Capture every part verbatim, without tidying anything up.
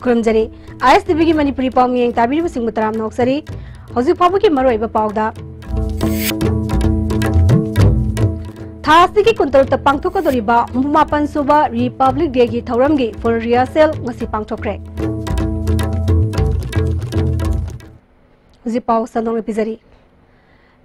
ꯈꯨꯔꯨꯝꯖꯔꯤ꯫ ISTVꯒꯤ ꯃꯅꯤꯄꯨꯔꯤ ꯄꯥꯎ ꯃꯤꯠꯌꯦꯡ ꯇꯥꯕꯤꯔꯤꯕꯁꯤꯡꯕꯨ ꯇꯔꯥꯝꯅ ꯑꯣꯛꯆꯔꯤ꯫ ꯍꯧꯖꯤꯛ ꯐꯥꯎꯕꯒꯤ ꯃꯔꯨꯑꯣꯏꯕ ꯄꯥꯎꯗ, ꯊꯥ ꯑꯁꯤꯒꯤ ꯀꯨꯟꯇꯔꯨꯛꯇ ꯄꯥꯡꯊꯣꯛꯀꯗꯧꯔꯤꯕ ꯍꯨꯝꯐꯨꯃꯥꯄꯟ ꯁꯨꯕ Republic Dayꯒꯤ ꯊꯧꯔꯝꯒꯤ full rehearsal ꯉꯁꯤ ꯄꯥꯡꯊꯣꯛꯈ꯭ꯔꯦ꯫ ꯍꯧꯖꯤꯛ ꯄꯥꯎ ꯁꯟꯗꯣꯛꯅ ꯄꯤꯖꯔꯤ꯫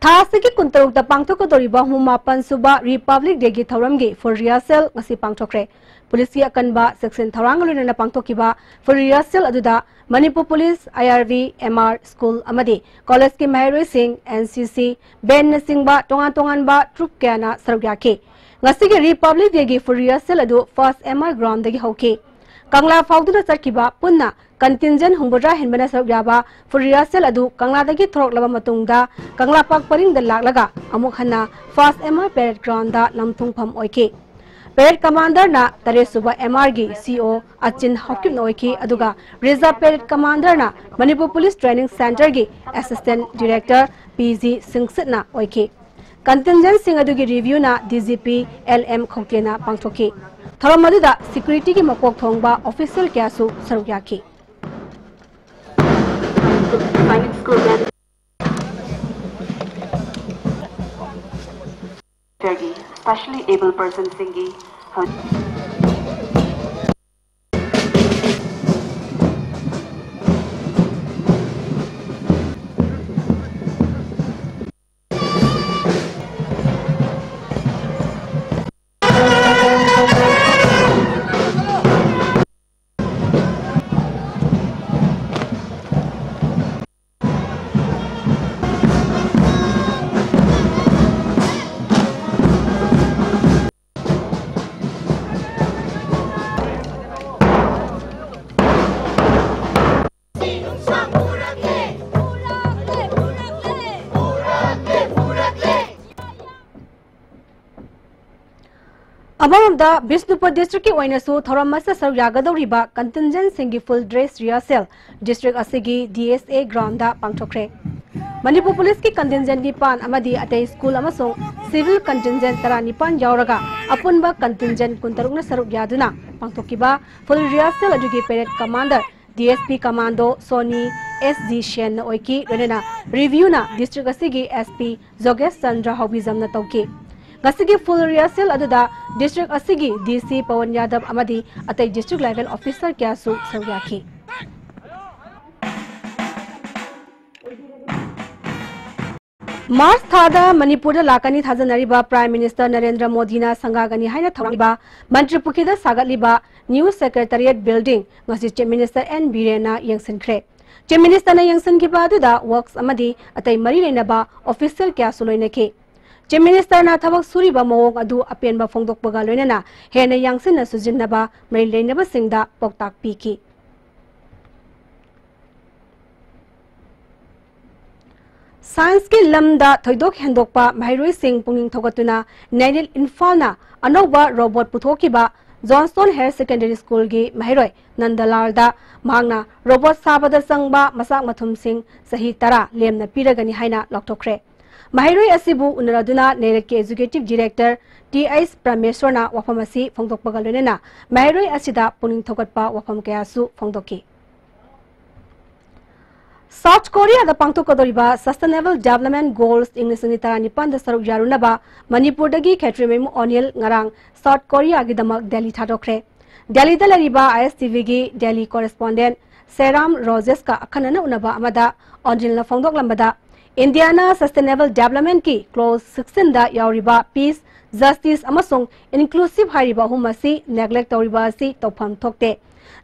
ꯊꯥ ꯑꯁꯤꯒꯤ ꯀꯨꯟꯇꯔꯨꯛꯇ ꯄꯥꯡꯊꯣꯛꯀꯗꯧꯔꯤꯕ ꯍꯨꯝꯐꯨꯃꯥꯄꯟ ꯁꯨꯕ Republic Dayꯒꯤ ꯊꯧꯔꯝꯒꯤ full rehearsal ꯉꯁꯤ ꯄꯥꯡꯊꯣꯛꯈ꯭ꯔꯦ꯫ ꯄꯨꯂꯤꯁꯀꯤ ꯑꯀꯟꯕ ꯆꯦꯛꯁꯤꯟ ꯊꯧꯔꯥꯡꯒ ꯂꯣꯏꯅꯅ ꯄꯥꯡꯊꯣꯛꯈꯤꯕ full rehearsal ꯑꯗꯨꯗ Manipur police, IRB, MR, school ꯑꯃꯗꯤ ꯀꯣꯂꯦꯖꯀꯤ ꯃꯍꯩꯔꯣꯏꯁꯤꯡ, NCC, ꯕꯦꯟꯅꯆꯤꯡꯕ ꯇꯣꯉꯥꯟ ꯇꯣꯉꯥꯟꯕ ꯇ꯭ꯔꯨꯞ ꯀꯌꯥꯅ ꯁꯔꯨꯛ ꯌꯥꯈꯤ꯫ ꯉꯁꯤꯒꯤ Republic Dayꯒꯤ full rehearsal ꯑꯗꯨ first MR groundꯗꯒꯤ ꯍꯧꯈꯤ꯫ ꯀꯪꯂꯥ ꯐꯥꯎꯗꯨꯅ ꯆꯠꯈꯤꯕ ꯄꯨꯟꯅ contingent ꯍꯨꯝꯐꯨꯇꯔꯥ ꯍꯦꯟꯕꯅ ꯁꯔꯨꯛ ꯌꯥꯕ full rehearsal ꯑꯗꯨ ꯀꯪꯂꯥꯗꯒꯤ ꯊꯣꯔꯛꯂꯕ ꯃꯇꯨꯡꯗ ꯀꯪꯂꯥ ꯄꯥꯔꯛ ꯄꯔꯤꯡꯗ ꯂꯥꯛꯂꯒ ꯑꯃꯨꯛ ꯍꯟꯅ first MR parade groundꯗ ꯅꯝꯊꯨꯡꯐꯝ ꯑꯣꯏꯈꯤ꯫ Parade commanderꯅ ꯇꯔꯦꯠ ꯁꯨꯕ MRꯒꯤ CO ꯑꯆꯤꯟ ꯍꯥꯎꯀꯤꯞꯅ ꯑꯣꯏꯈꯤ, ꯑꯗꯨꯒ reserve parade commanderꯅ ꯃꯅꯤꯄꯨꯔ ꯄꯨꯂꯤꯁ training centreꯒꯤ assistant director PG ꯁꯤꯡꯁꯤꯠꯅ ꯑꯣꯏꯈꯤ꯫ Contingentꯁꯤꯡ ꯑꯗꯨꯒꯤ reviewꯅ DGP LM ꯈꯧꯇꯦꯅ ꯄꯥꯡꯊꯣꯛꯈꯤ꯫ ꯊꯧꯔꯝ ꯑꯗꯨꯗ securityꯒꯤ ꯃꯀꯣꯛ ꯊꯣꯡꯕ official ꯀꯌꯥꯁꯨ ꯁꯔꯨꯛ ꯌꯥꯈꯤ꯫ Specially able personsꯁꯤꯡꯒꯤ ꯑꯃꯔꯣꯝꯗ, ꯕꯤꯁꯅꯨꯄꯨꯔ districtꯀꯤ ꯑꯣꯏꯅꯁꯨ ꯊꯧꯔꯝ ꯑꯁꯤꯗ ꯁꯔꯨꯛ ꯌꯥꯒꯗꯧꯔꯤꯕ contingentꯁꯤꯡꯒꯤ full dress rehearsal district ꯑꯁꯤꯒꯤ DSA groundꯗ ꯄꯥꯡꯊꯣꯛꯈ꯭ꯔꯦ꯫ ꯃꯅꯤꯄꯨꯔ ꯄꯨꯂꯤꯁꯀꯤ contingent ꯅꯤꯄꯥꯟ ꯑꯃꯗꯤ ꯑꯇꯩ school ꯑꯃꯁꯨꯡ civil contingent ꯇꯔꯥꯅꯤꯄꯥꯟ ꯌꯥꯎꯔꯒ ꯑꯄꯨꯟꯕ contingent ꯀꯨꯟꯇꯔꯨꯛꯅ ꯁꯔꯨꯛ ꯌꯥꯗꯨꯅ ꯄꯥꯡꯊꯣꯛꯈꯤꯕ full rehearsal ꯑꯗꯨꯒꯤ parade commander DSP commando Sony SG ꯁꯦꯟꯅ ꯑꯣꯏꯈꯤ꯫ ꯂꯣꯏꯅꯅ reviewꯅ district ꯑꯁꯤꯒꯤ SP ꯖꯣꯒꯦꯁ ꯆꯟꯗ꯭ꯔ ꯍꯥꯎꯕꯤꯖꯝꯅ ꯇꯧꯈꯤ꯫ ꯉꯁꯤꯒꯤ full rehearsal ꯑꯗꯨꯗ district ꯑꯁꯤꯒꯤ DC ꯄꯋꯟ ꯌꯥꯗꯕ ꯑꯃꯗꯤ ꯑꯇꯩ district level officer ꯀꯌꯥꯁꯨ ꯁꯔꯨꯛ ꯌꯥꯈꯤ꯫ ꯃꯥꯔꯆ ꯊꯥꯗ ꯃꯅꯤꯄꯨꯔꯗ ꯂꯥꯛꯀꯅꯤ ꯊꯥꯖꯅꯔꯤꯕ Prime Minister ꯅꯔꯦꯟꯗ꯭ꯔ ꯃꯣꯗꯤꯅ ꯁꯪꯒꯥꯒꯅꯤ ꯍꯥꯏꯅ ꯊꯧꯔꯥꯡꯂꯤꯕ ꯃꯟꯇ꯭ꯔꯤ ꯄꯨꯈ꯭ꯔꯤꯗ ꯁꯥꯒꯠꯂꯤꯕ new Secretariat building ꯉꯁꯤ Chief Minister N ꯕꯤꯔꯦꯟꯅ ꯌꯦꯡꯁꯤꯟꯈ꯭ꯔꯦ꯫ Chief Ministerꯅ ꯌꯦꯡꯁꯤꯟꯈꯤꯕ ꯑꯗꯨꯗ works ꯑꯃꯗꯤ ꯑꯇꯩ ꯃꯔꯤ ꯂꯩꯅꯕ official ꯀꯌꯥꯁꯨ ꯂꯣꯏꯅꯈꯤ꯫ Chief Ministerꯅ ꯊꯕꯛ ꯁꯨꯔꯤꯕ ꯃꯑꯣꯡ ꯑꯗꯨ ꯑꯄꯦꯟꯕ ꯐꯣꯡꯗꯣꯛꯄꯒ ꯂꯣꯏꯅꯅ ꯍꯦꯟꯅ ꯌꯥꯡꯁꯤꯟꯅ ꯁꯨꯖꯤꯟꯅꯕ ꯃꯔꯤ ꯂꯩꯅꯕꯁꯤꯡꯗ ꯄꯥꯎꯇꯥꯛ ꯄꯤꯈꯤ꯫ Scienceꯀꯤ ꯂꯝꯗ ꯊꯣꯏꯗꯣꯛ ꯍꯦꯟꯗꯣꯛꯄ ꯃꯍꯩꯔꯣꯏꯁꯤꯡ ꯄꯨꯛꯅꯤꯡ ꯊꯧꯒꯠꯇꯨꯅ ꯅꯦꯔꯤꯜ ꯏꯝꯐꯥꯜꯅ ꯑꯅꯧꯕ robot ꯄꯨꯊꯣꯛꯈꯤꯕ Johnstone Higher Secondary Schoolꯒꯤ ꯃꯍꯩꯔꯣꯏ ꯅꯟꯗꯂꯥꯜꯗ ꯃꯍꯥꯛꯅ robot ꯁꯥꯕꯗ ꯆꯪꯕ ꯃꯆꯥꯛ ꯃꯊꯨꯝꯁꯤꯡ ꯆꯍꯤ ꯇꯔꯥ ꯂꯦꯝꯅ ꯄꯤꯔꯒꯅꯤ ꯍꯥꯏꯅ ꯂꯥꯎꯊꯣꯛꯈ꯭ꯔꯦ꯫ ꯃꯍꯩꯔꯣꯏ ꯑꯁꯤꯕꯨ ꯎꯅꯔꯗꯨꯅ ꯅꯦꯔꯤꯜꯀꯤ Executive Director ꯇꯤ ꯑꯩꯆ ꯄ꯭ꯔꯃꯦꯁ꯭ꯋꯔꯅ ꯋꯥꯐꯝ ꯑꯁꯤ ꯐꯣꯡꯗꯣꯛꯄꯒ ꯂꯣꯏꯅꯅ ꯃꯍꯩꯔꯣꯏ ꯑꯁꯤꯗ ꯄꯨꯛꯅꯤꯡ ꯊꯧꯒꯠꯄ ꯋꯥꯐꯝ ꯀꯌꯥꯁꯨ ꯐꯣꯡꯗꯣꯛꯈꯤ꯫ ꯁꯥꯎꯊ ꯀꯣꯔꯤꯌꯥꯗ ꯄꯥꯡꯊꯣꯛꯀꯗꯧꯔꯤꯕ Sustainable Development Goals ꯏꯪ ꯂꯤꯁꯤꯡ ꯑꯅꯤ ꯇꯔꯥꯅꯤꯄꯥꯟꯗ ꯁꯔꯨꯛ ꯌꯥꯔꯨꯅꯕ ꯃꯅꯤꯄꯨꯔꯗꯒꯤ ꯈꯦꯇ꯭ꯔꯤꯃꯌꯨꯝ ꯑꯣꯅꯤꯜ ꯉꯔꯥꯡ ꯁꯥꯎꯊ ꯀꯣꯔꯤꯌꯥꯒꯤꯗꯃꯛ ꯗꯦꯜꯂꯤ ꯊꯥꯗꯣꯛꯈ꯭ꯔꯦ꯫ ꯗꯦꯜꯂꯤꯗ ꯂꯩꯔꯤꯕ ISTVꯒꯤ ꯗꯦꯜꯂꯤ correspondent ꯁꯦꯔꯥꯝ ꯔꯣꯖꯦꯁꯀ ꯑꯈꯟꯅꯅ ꯎꯅꯕ ꯑꯃꯗ ꯑꯣꯅꯤꯜꯅ ꯐꯣꯡꯗꯣꯛꯂꯝꯕꯗ, ꯏꯟꯗꯤꯌꯥꯅ Sustainable Developmentꯀꯤ Clause sixteenꯗ ꯌꯥꯎꯔꯤꯕ peace, justice ꯑꯃꯁꯨꯡ inclusive ꯍꯥꯏꯔꯤꯕ ꯑꯍꯨꯝ ꯑꯁꯤ neglect ꯇꯧꯔꯤꯕ ꯑꯁꯤ ꯇꯧꯐꯝ ꯊꯣꯛꯇꯦ꯫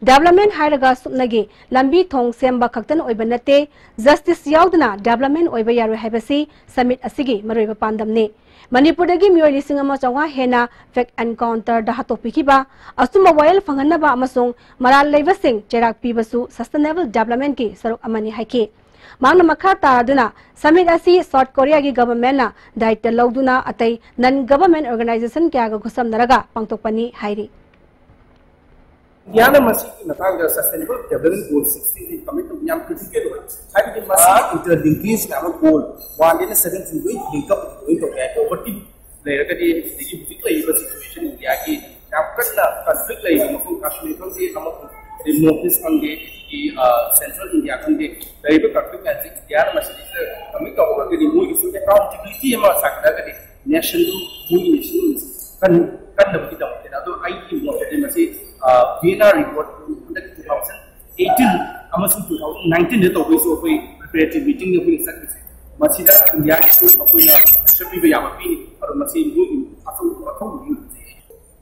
Development ꯍꯥꯏꯔꯒ ꯁꯨꯞꯅꯒꯤ ꯂꯝꯕꯤ ꯊꯣꯡ ꯁꯦꯝꯕ ꯈꯛꯇꯅ ꯑꯣꯏꯕ ꯅꯠꯇꯦ, justice ꯌꯥꯎꯗꯅ development ꯑꯣꯏꯕ ꯌꯥꯔꯣꯏ ꯍꯥꯏꯕꯁꯤ summit ꯑꯁꯤꯒꯤ ꯃꯔꯨꯑꯣꯏꯕ ꯄꯥꯟꯗꯝꯅꯤ꯫ ꯃꯅꯤꯄꯨꯔꯗꯒꯤ ꯃꯤꯑꯣꯏ ꯂꯤꯁꯤꯡ ꯑꯃ ꯆꯥꯝꯃꯉꯥ ꯍꯦꯟꯅ fake encounterꯗ ꯍꯥꯠꯇꯣꯛꯄꯤꯈꯤꯕ, ꯑꯆꯨꯝꯕ ꯋꯥꯌꯦꯜ ꯐꯪꯍꯟꯅꯕ ꯑꯃꯁꯨꯡ ꯃꯔꯥꯜ ꯂꯩꯕꯁꯤꯡ ꯆꯩꯔꯥꯛ ꯄꯤꯕꯁꯨ Sustainable Developmentꯀꯤ ꯁꯔꯨꯛ ꯑꯃꯅꯤ ꯍꯥꯏꯈꯤ꯫ ꯃꯍꯥꯛꯅ ꯃꯈꯥ ꯇꯥꯗꯨꯅ summit ꯑꯁꯤ South Koreaꯒꯤ governmentꯅ ꯗꯥꯌꯤꯠꯇ ꯂꯧꯗꯨꯅ ꯑꯇꯩ non government organization ꯀꯌꯥꯒ ꯈꯨꯠꯁꯝꯅꯔꯒ ꯄꯥꯡꯊꯣꯛꯄꯅꯤ ꯍꯥꯏꯔꯤ꯫ ꯏꯟꯗꯤꯌꯥꯅ ꯃꯁꯤꯒꯤ ꯃꯇꯥꯡꯗ Sustainable Development Goal sixteen ꯁꯤ ꯀꯃꯤꯠ ꯇꯧꯕ ꯌꯥꯝ ꯀ꯭ꯔꯤꯇꯤꯀꯦꯜ ꯑꯣꯏ꯫ ꯍꯥꯏꯕꯗꯤ ꯃꯁꯤ ꯏꯟꯇꯔꯂꯤꯡꯀꯦꯖ ꯃꯌꯥꯝ ꯑꯃ ꯒꯣꯜ ꯋꯥꯟꯗꯩꯅ ꯁꯚꯦꯟꯇꯤꯟ ꯂꯣꯏ ꯂꯤꯡꯀꯞ ꯂꯣꯏ ꯇꯧꯕ ꯌꯥꯏ꯫ ꯄꯣꯚꯔꯇꯤ ꯂꯩꯔꯒꯗꯤ ꯑꯗꯒꯤ ꯍꯧꯖꯤꯛ ꯂꯩꯔꯤꯕ ꯁꯤꯆꯨꯋꯦꯁꯟ ꯏꯟꯗꯤꯌꯥꯒꯤ ꯌꯥꯝ ꯀꯟꯅ ꯀꯟꯐ꯭ꯂꯤꯛ ꯂꯩꯔꯤꯕ ꯃꯐꯝ ꯀꯥꯁꯃꯤꯔ ꯈꯪꯗꯦ, ꯑꯃꯁꯨꯡ ꯅꯣꯔꯠ ꯏꯁ ꯈꯪꯗꯦ, ꯑꯗꯒꯤ ꯁꯦꯟꯇ꯭ꯔꯦꯜ ꯏꯟꯗꯤꯌꯥ ꯈꯪꯗꯦ, ꯂꯩꯔꯤꯕ ꯀꯟꯐ꯭ꯂꯤꯛ ꯃꯌꯥꯝꯁꯦ ꯏꯟꯗꯤꯌꯥꯅ ꯃꯁꯤꯗ ꯀꯃꯤꯠ ꯇꯧꯍꯧꯔꯒꯗꯤ ꯃꯣꯏꯒꯤꯁꯨ ꯑꯦꯀꯥꯎꯟꯇꯦꯕꯤꯂꯤꯇꯤ ꯑꯃ ꯁꯥꯒꯠꯂꯒꯗꯤ ꯅꯦꯁꯟꯗꯨ ꯃꯣꯏꯒꯤ ꯅꯦꯁꯟ ꯀꯟ ꯀꯟꯅꯕꯒꯤꯗꯃꯛꯇ꯫ ꯑꯗꯣ ꯑꯩꯒꯤ ꯃꯣꯠꯇꯗꯤ ꯃꯁꯤ ꯚꯤꯌꯦꯅꯥ ꯔꯤꯄꯣꯔꯠ ꯍꯟꯗꯛ ꯇꯨ ꯊꯥꯎꯖꯟ ꯑꯩꯠꯇꯤꯟ ꯑꯃꯁꯨꯡ ꯇꯨ ꯊꯥꯎꯖꯟ ꯅꯥꯏꯟꯇꯤꯟꯗ ꯇꯧꯕꯩꯁꯨ ꯑꯩꯈꯣꯏ ꯄ꯭ꯔꯤꯄꯦꯔꯦꯇꯤꯚ ꯃꯤꯇꯤꯡꯗ ꯑꯩꯈꯣꯏꯅ ꯆꯠꯂꯤꯁꯦ ꯃꯁꯤꯗ ꯏꯟꯗꯤꯌꯥꯒꯤꯁꯨ ꯑꯩꯈꯣꯏꯅ ꯄ꯭ꯔꯦꯁꯔ ꯄꯤꯕ ꯌꯥꯕ ꯄꯤꯅꯤ꯫ ꯑꯗꯣ ꯃꯁꯤ ꯃꯣꯏꯒꯤ ꯑꯆꯧꯕ ꯃꯊꯧꯅꯤ꯫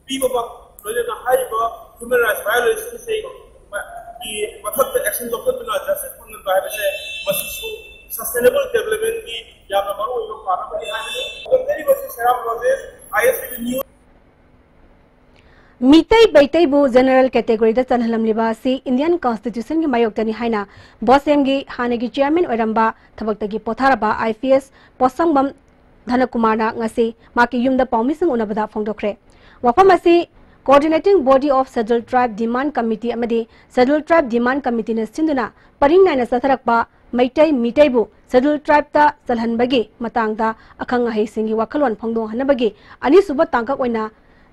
ꯄꯤꯕꯃꯛ ꯂꯣꯏꯅꯅ ꯍꯥꯏꯔꯤꯕ ꯍ꯭ꯌꯨꯃꯦꯟ ꯔꯥꯏꯠꯁ ꯚꯥꯏꯑꯣꯂꯦꯁꯟꯁꯤꯡ ꯃꯊꯛꯇ ꯑꯦꯛꯁꯟ ꯂꯧꯈꯠꯇꯨꯅ ꯖꯁꯇꯤꯁ ꯐꯪꯍꯟꯕ ꯍꯥꯏꯕꯁꯦ ꯃꯁꯤꯁꯨ ꯁꯁꯇꯦꯅꯦꯕꯜ ꯗꯦꯕꯂꯞꯃꯦꯟꯒꯤ ꯌꯥꯝꯅ ꯃꯔꯨꯑꯣꯏꯕ ꯄꯥꯔꯠ ꯑꯃꯅꯤ ꯍꯥꯏꯕꯅꯤ꯫ ꯈꯨꯗꯝꯗ ꯏꯕꯁꯤ Seram Rojesh, I S T V news. Meetei ꯃꯩꯇꯩꯕꯨ ꯖꯦꯅꯔꯦꯜ ꯀꯦꯇꯦꯒꯣꯔꯤꯗ ꯆꯜꯍꯜꯂꯝꯂꯤꯕ ꯑꯁꯤ ꯏꯟꯗꯤꯌꯟ ꯀꯟꯁꯇꯤꯇ꯭ꯌꯨꯁꯟꯒꯤ ꯃꯥꯌꯣꯛꯇꯅꯤ ꯍꯥꯏꯅ ꯕꯣꯁꯦꯝꯒꯤ ꯍꯥꯟꯅꯒꯤ ꯆꯤꯌꯔꯃꯦꯟ ꯑꯣꯏꯔꯝꯕ ꯊꯕꯛꯇꯒꯤ ꯄꯣꯊꯥꯔꯕ ꯑꯥꯏ ꯄꯤ ꯑꯦꯁ ꯄꯣꯠꯁꯪꯕꯝ ꯙꯅꯀꯨꯃꯥꯔꯅ ꯉꯁꯤ ꯃꯍꯥꯛꯀꯤ ꯌꯨꯝꯗ ꯄꯥꯎꯃꯤꯁꯤꯡ ꯎꯅꯕꯗ ꯐꯣꯡꯗꯣꯛꯈ꯭ꯔꯦ꯫ ꯋꯥꯐꯝ ꯑꯁꯤ Coordinating Body of Scheduled Tribe Demand Committee ꯑꯃꯗꯤ Scheduled Tribe Demand Committeeꯅ ꯁꯤꯟꯗꯨꯅ ꯄꯔꯤꯡ ꯅꯥꯏꯅ ꯆꯠꯊꯔꯛꯄ ꯃꯩꯇꯩ ꯃꯤꯇꯩꯕꯨ Scheduled Tribeꯇ ꯆꯜꯍꯟꯕꯒꯤ ꯃꯇꯥꯡꯗ ꯑꯈꯪ ꯑꯍꯩꯁꯤꯡꯒꯤ ꯋꯥꯈꯜꯂꯣꯟ ꯐꯣꯡꯗꯣꯛꯍꯟꯅꯕꯒꯤ ꯑꯅꯤꯁꯨꯕ ꯇꯥꯡꯀꯛ ꯑꯣꯏꯅ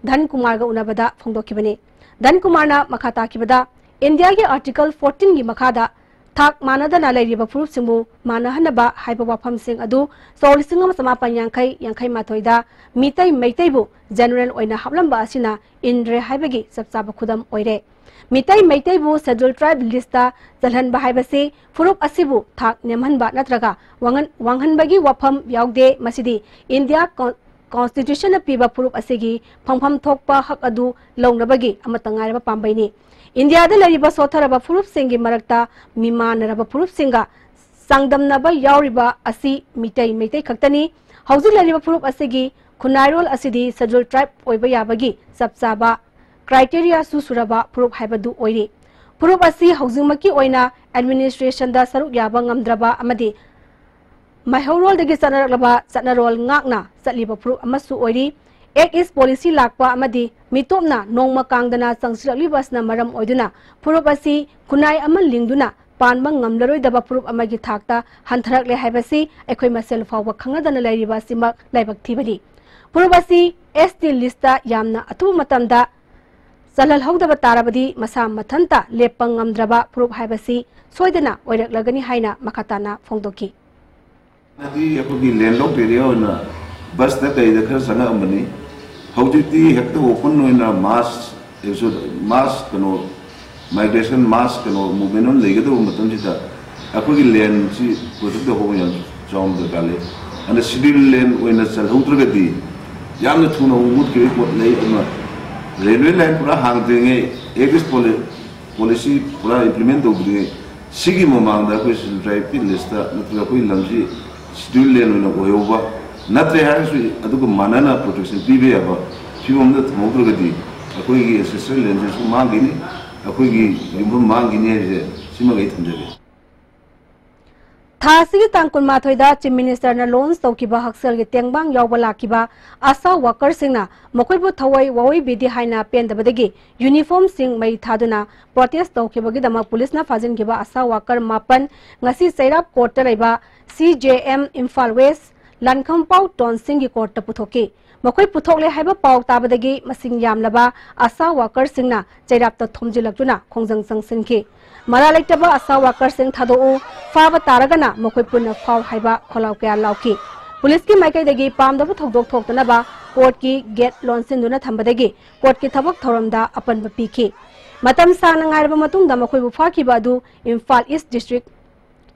ꯙꯟ ꯀꯨꯃꯥꯔꯒ ꯎꯅꯕꯗ ꯐꯣꯡꯗꯣꯛꯈꯤꯕꯅꯤ꯫ ꯙꯟ ꯀꯨꯃꯥꯔꯅ ꯃꯈꯥ ꯇꯥꯈꯤꯕꯗ, ꯏꯟꯗꯤꯌꯥꯒꯤ Article fourteenꯒꯤ ꯃꯈꯥꯗ ꯊꯥꯛ ꯃꯥꯟꯅꯗꯅ ꯂꯩꯔꯤꯕ ꯐꯨꯔꯨꯞꯁꯤꯡꯕꯨ ꯃꯥꯟꯅꯍꯟꯅꯕ ꯍꯥꯏꯕ ꯋꯥꯐꯝꯁꯤꯡ ꯑꯗꯨ ꯁꯣꯛ ꯂꯤꯁꯤꯡ ꯑꯃ ꯆꯃꯥꯄꯟ ꯌꯥꯡꯈꯩ ꯌꯥꯡꯈꯩ ꯃꯥꯊꯣꯏꯗ ꯃꯤꯇꯩ ꯃꯩꯇꯩꯕꯨ ꯖꯦꯅꯔꯦꯜ ꯑꯣꯏꯅ ꯍꯥꯞꯂꯝꯕ ꯑꯁꯤꯅ ꯏꯟꯗ꯭ꯔꯦ ꯍꯥꯏꯕꯒꯤ ꯆꯞ ꯆꯥꯕ ꯈꯨꯗꯝ ꯑꯣꯏꯔꯦ꯫ ꯃꯤꯇꯩ ꯃꯩꯇꯩꯕꯨ Scheduled Tribe listꯇ ꯆꯜꯍꯟꯕ ꯍꯥꯏꯕꯁꯤ ꯐꯨꯔꯨꯞ ꯑꯁꯤꯕꯨ ꯊꯥꯛ ꯅꯦꯝꯍꯟꯕ ꯅꯠꯇ꯭ꯔꯒ ꯋꯥꯡꯍꯟ-, ꯋꯥꯡꯍꯟꯕꯒꯤ ꯋꯥꯐꯝ ꯌꯥꯎꯗꯦ꯫ ꯃꯁꯤꯗꯤ ꯏꯟꯗꯤꯌꯥ ꯀꯣꯟ-, ꯀꯣꯟꯁꯇꯤꯇ꯭ꯌꯨꯁꯟꯅ ꯄꯤꯕ ꯐꯨꯔꯨꯞ ꯑꯁꯤꯒꯤ ꯐꯪꯐꯝ ꯊꯣꯛꯄ ꯍꯛ ꯑꯗꯨ ꯂꯧꯅꯕꯒꯤ ꯑꯃꯠꯇ ꯉꯥꯏꯔꯕ ꯄꯥꯝꯕꯩꯅꯤ꯫ ꯏꯟꯗꯤꯌꯥꯗ ꯂꯩꯔꯤꯕ ꯁꯣꯠꯊꯔꯕ ꯐꯨꯔꯨꯞꯁꯤꯡꯒꯤ ꯃꯔꯛꯇ ꯃꯤꯃꯥꯟꯅꯔꯕ ꯐꯨꯔꯨꯞꯁꯤꯡꯒ ꯆꯥꯡꯗꯝꯅꯕ ꯌꯥꯎꯔꯤꯕ ꯑꯁꯤ ꯃꯤꯇꯩ ꯃꯩꯇꯩ ꯈꯛꯇꯅꯤ꯫ ꯍꯧꯖꯤꯛ ꯂꯩꯔꯤꯕ ꯐꯨꯔꯨꯞ ꯑꯁꯤꯒꯤ ꯈꯨꯟꯅꯥꯏꯔꯣꯜ ꯑꯁꯤꯗꯤ Scheduled Tribe ꯑꯣꯏꯕ ꯌꯥꯕꯒꯤ ꯆꯞ ꯆꯥꯕ ꯀ꯭ꯔꯥꯏꯇꯦꯔꯤꯌꯥꯁꯨ ꯁꯨꯔꯕ ꯐꯨꯔꯨꯞ ꯍꯥꯏꯕꯗꯨ ꯑꯣꯏꯔꯤ꯫ ꯐꯨꯔꯨꯞ ꯑꯁꯤ ꯍꯧꯖꯤꯛꯃꯛꯀꯤ ꯑꯣꯏꯅ ꯑꯦꯗꯃꯤꯅꯤꯁꯇ꯭ꯔꯦꯁꯟꯗ ꯁꯔꯨꯛ ꯌꯥꯕ ꯉꯝꯗ꯭ꯔꯕ ꯑꯃꯗꯤ ꯃꯩꯍꯧꯔꯣꯜꯗꯒꯤ ꯆꯠꯅꯔꯛꯂꯕ ꯆꯠꯅꯔꯣꯜ ꯉꯥꯛꯅ ꯆꯠꯂꯤꯕ ꯐꯨꯔꯨꯞ ꯑꯃꯁꯨ ꯑꯣꯏꯔꯤ꯫ ꯑꯦꯛ ꯏꯁ ꯄꯣꯂꯤꯁꯤ ꯂꯥꯛꯄ ꯑꯃꯗꯤ ꯃꯤꯇꯣꯞꯅ ꯅꯣꯡꯃ ꯀꯥꯡꯗꯅ ꯆꯪꯁꯤꯜꯂꯛꯂꯤꯕ ꯑꯁꯤꯅ ꯃꯔꯝ ꯑꯣꯏꯗꯨꯅ ꯐꯨꯔꯨꯞ ꯑꯁꯤ ꯈꯨꯟꯅꯥꯏ ꯑꯃ ꯂꯤꯡꯗꯨꯅ ꯄꯥꯟꯕ ꯉꯝꯂꯔꯣꯏꯗꯕ ꯐꯨꯔꯨꯞ ꯑꯃꯒꯤ ꯊꯥꯛꯇ ꯍꯟꯊꯔꯛꯂꯦ ꯍꯥꯏꯕꯁꯤ ꯑꯩꯈꯣꯏ ꯃꯁꯦꯜ ꯐꯥꯎꯕ ꯈꯪꯅꯗꯅ ꯂꯩꯔꯤꯕ ꯑꯁꯤꯃꯛ ꯂꯥꯏꯕꯛ ꯊꯤꯕꯅꯤ꯫ ꯐꯨꯔꯨꯞ ꯑꯁꯤ ꯑꯦꯁ ꯇꯤ ꯂꯤꯁꯇ ꯌꯥꯝꯅ ꯑꯊꯨꯕ ꯃꯇꯝꯗ ꯆꯜꯍꯜꯍꯧꯗꯕ ꯇꯥꯔꯕꯗꯤ ꯃꯁꯥ ꯃꯊꯟꯇ ꯂꯦꯞꯄ ꯉꯝꯗ꯭ꯔꯕ ꯐꯨꯔꯨꯞ ꯍꯥꯏꯕꯁꯤ ꯁꯣꯏꯗꯅ ꯑꯣꯏꯔꯛꯂꯒꯅꯤ ꯍꯥꯏꯅ ꯃꯈꯥ ꯇꯥꯅ ꯐꯣꯡꯗꯣꯛꯈꯤ꯫ ꯍꯥꯟꯅꯗꯤ ꯑꯩꯈꯣꯏꯒꯤ ꯂꯦꯟꯂꯣꯛ ꯑꯦꯔꯤꯌꯥ ꯑꯣꯏꯅ ꯕꯁꯇ ꯀꯩꯗ ꯈꯔ ꯆꯪꯉꯛꯑꯝꯕꯅꯤ꯫ ꯍꯧꯖꯤꯛꯇꯤ ꯍꯦꯛꯇ ꯑꯣꯄꯟ ꯑꯣꯏꯅ ꯃꯥꯁ ꯃꯥꯁ ꯀꯩꯅꯣ ꯃꯥꯏꯒ꯭ꯔꯦꯁꯟ ꯃꯥꯁ ꯀꯩꯅꯣ ꯃꯨꯚꯃꯦꯟ ꯑꯃ ꯂꯩꯒꯗꯕ ꯃꯇꯝꯁꯤꯗ ꯑꯩꯈꯣꯏꯒꯤ ꯂꯦꯟꯁꯤ ꯄ꯭ꯔꯣꯇꯦꯛ ꯇꯧꯍꯧꯕ ꯌꯥꯝ ꯆꯥꯎꯅ ꯗꯔꯀꯥꯔ ꯂꯩ꯫ ꯑꯗꯨꯅ ꯁꯤꯗ꯭ꯌꯨꯜ ꯂꯦꯟ ꯑꯣꯏꯅ ꯆꯜꯍꯧꯗ꯭ꯔꯒꯗꯤ ꯌꯥꯝꯅ ꯊꯨꯅ ꯑꯃꯨꯛ ꯃꯨꯠꯈꯤꯕꯒꯤ ꯄꯣꯠ ꯂꯩ꯫ ꯑꯗꯨꯅ ꯔꯦꯜꯋꯦ ꯂꯥꯏꯟ ꯄꯨꯔꯥ ꯍꯥꯡꯗ꯭ꯔꯤꯉꯩ ꯑꯦꯛ ꯏꯁ ꯄꯣꯂꯤꯁꯤ ꯄꯨꯔꯥ ꯏꯝꯄ꯭ꯂꯤꯃꯦꯟ ꯇꯧꯗ꯭ꯔꯤꯉꯩ ꯁꯤꯒꯤ ꯃꯃꯥꯡꯗ ꯑꯩꯈꯣꯏ ꯁꯦꯟꯇ꯭ꯔꯦꯜ ꯄꯤꯠ ꯂꯤꯁꯇ ꯅꯠꯇ꯭ꯔꯒ ꯑꯩꯈꯣꯏ ꯂꯝꯁꯤ ꯁꯤꯗ꯭ꯌꯨꯜ ꯂꯦꯟ ꯑꯣꯏꯅ ꯑꯣꯏꯍꯧꯕ ꯅꯠꯇ꯭ꯔꯦ ꯍꯥꯏꯔꯁꯨ ꯑꯗꯨꯒ ꯃꯥꯟꯅꯅ ꯄ꯭ꯔꯣꯇꯦꯛꯁꯟ ꯄꯤꯕ ꯌꯥꯕ ꯐꯤꯕꯝꯗ ꯊꯝꯍꯧꯗ꯭ꯔꯒꯗꯤ ꯑꯩꯈꯣꯏꯒꯤ ꯑꯦꯟꯁꯦꯁꯇ꯭ꯔꯦꯜ ꯂꯦꯟꯁꯤꯁꯨ ꯃꯥꯡꯈꯤꯅꯤ, ꯑꯩꯈꯣꯏꯒꯤ ꯌꯨꯝꯐꯝ ꯃꯥꯡꯈꯤꯅꯤ ꯍꯥꯏꯕꯁꯦ ꯁꯤꯃꯒ ꯑꯩ ꯊꯝꯖꯒꯦ꯫ ꯊꯥ ꯑꯁꯤꯒꯤ ꯇꯥꯡ ꯀꯨꯟꯃꯥꯊꯣꯏꯗ ꯆꯤꯐ ꯃꯤꯅꯤꯁꯇꯔꯅ ꯂꯣꯟꯁ ꯇꯧꯈꯤꯕ ꯍꯛꯁꯦꯜꯒꯤ ꯇꯦꯡꯕꯥꯡ ꯌꯥꯎꯕ ꯂꯥꯛꯈꯤꯕ ꯑꯁꯥ ꯋꯥꯀꯔꯁꯤꯡꯅ ꯃꯈꯣꯏꯕꯨ ꯊꯋꯥꯏ ꯋꯥꯋꯏꯕꯤꯗꯦ ꯍꯥꯏꯅ ꯄꯦꯟꯗꯕꯗꯒꯤ ꯌꯨꯅꯤꯐꯣꯔꯝꯁꯤꯡ ꯃꯩ ꯊꯥꯗꯨꯅ ꯄ꯭ꯔꯣꯇꯦꯁ ꯇꯧꯈꯤꯕꯒꯤꯗꯃꯛ ꯄꯨꯂꯤꯁꯅ ꯐꯥꯖꯤꯟꯈꯤꯕ ꯑꯁꯥ ꯋꯥꯀꯔ ꯃꯥꯄꯟ ꯉꯁꯤ ꯆꯩꯔꯥꯞ ꯀꯣꯔꯠꯇ ꯂꯩꯕ ꯁꯤ ꯖꯦ ꯑꯦꯝ ꯏꯝꯐꯥꯜ ꯋꯦꯁ ꯂꯥꯟꯈꯝꯄꯥꯎ ꯇꯣꯟꯁꯤꯡꯒꯤ ꯀꯣꯔꯠꯇ ꯄꯨꯊꯣꯛꯈꯤ꯫ ꯃꯈꯣꯏ ꯄꯨꯊꯣꯛꯂꯦ ꯍꯥꯏꯕ ꯄꯥꯎ ꯇꯥꯕꯗꯒꯤ ꯃꯁꯤꯡ ꯌꯥꯝꯂꯕ ꯑꯁꯥ ꯋꯥꯀꯔꯁꯤꯡꯅ ꯆꯩꯔꯥꯞꯇ ꯊꯣꯝꯖꯤꯜꯂꯛꯇꯨꯅ ꯈꯣꯡꯖꯪ ꯆꯪꯁꯤꯟꯈꯤ꯫ ꯃꯔꯥ ꯂꯩꯇꯕ ꯑꯁꯥ ꯋꯥꯀꯔꯁꯤꯡ ꯊꯥꯗꯣꯛꯎ, ꯐꯥꯕ ꯇꯥꯔꯒꯅ ꯃꯈꯣꯏ ꯄꯨꯟꯅ ꯐꯥꯎ ꯍꯥꯏꯕ ꯈꯣꯜꯂꯥꯎ ꯀꯌꯥ ꯂꯥꯎꯈꯤ꯫ ꯄꯨꯂꯤꯁꯀꯤ ꯃꯥꯏꯀꯩꯗꯒꯤ ꯄꯥꯝꯗꯕ ꯊꯧꯗꯣꯛ ꯊꯣꯛꯇꯅꯕ ꯀꯣꯔꯠꯀꯤ ꯒꯦꯠ ꯂꯣꯟꯁꯤꯟꯗꯨꯅ ꯊꯝꯕꯗꯒꯤ ꯀꯣꯔꯠꯀꯤ ꯊꯕꯛ ꯊꯧꯔꯝꯗ ꯑꯄꯟꯕ ꯄꯤꯈꯤ꯫ ꯃꯇꯝ ꯁꯥꯡꯅ ꯉꯥꯏꯔꯕ ꯃꯇꯨꯡꯗ ꯃꯈꯣꯏꯕꯨ ꯐꯥꯈꯤꯕ ꯑꯗꯨ ꯏꯝꯐꯥꯜ ꯏꯁ ꯗꯤꯁꯇ꯭ꯔꯤꯛ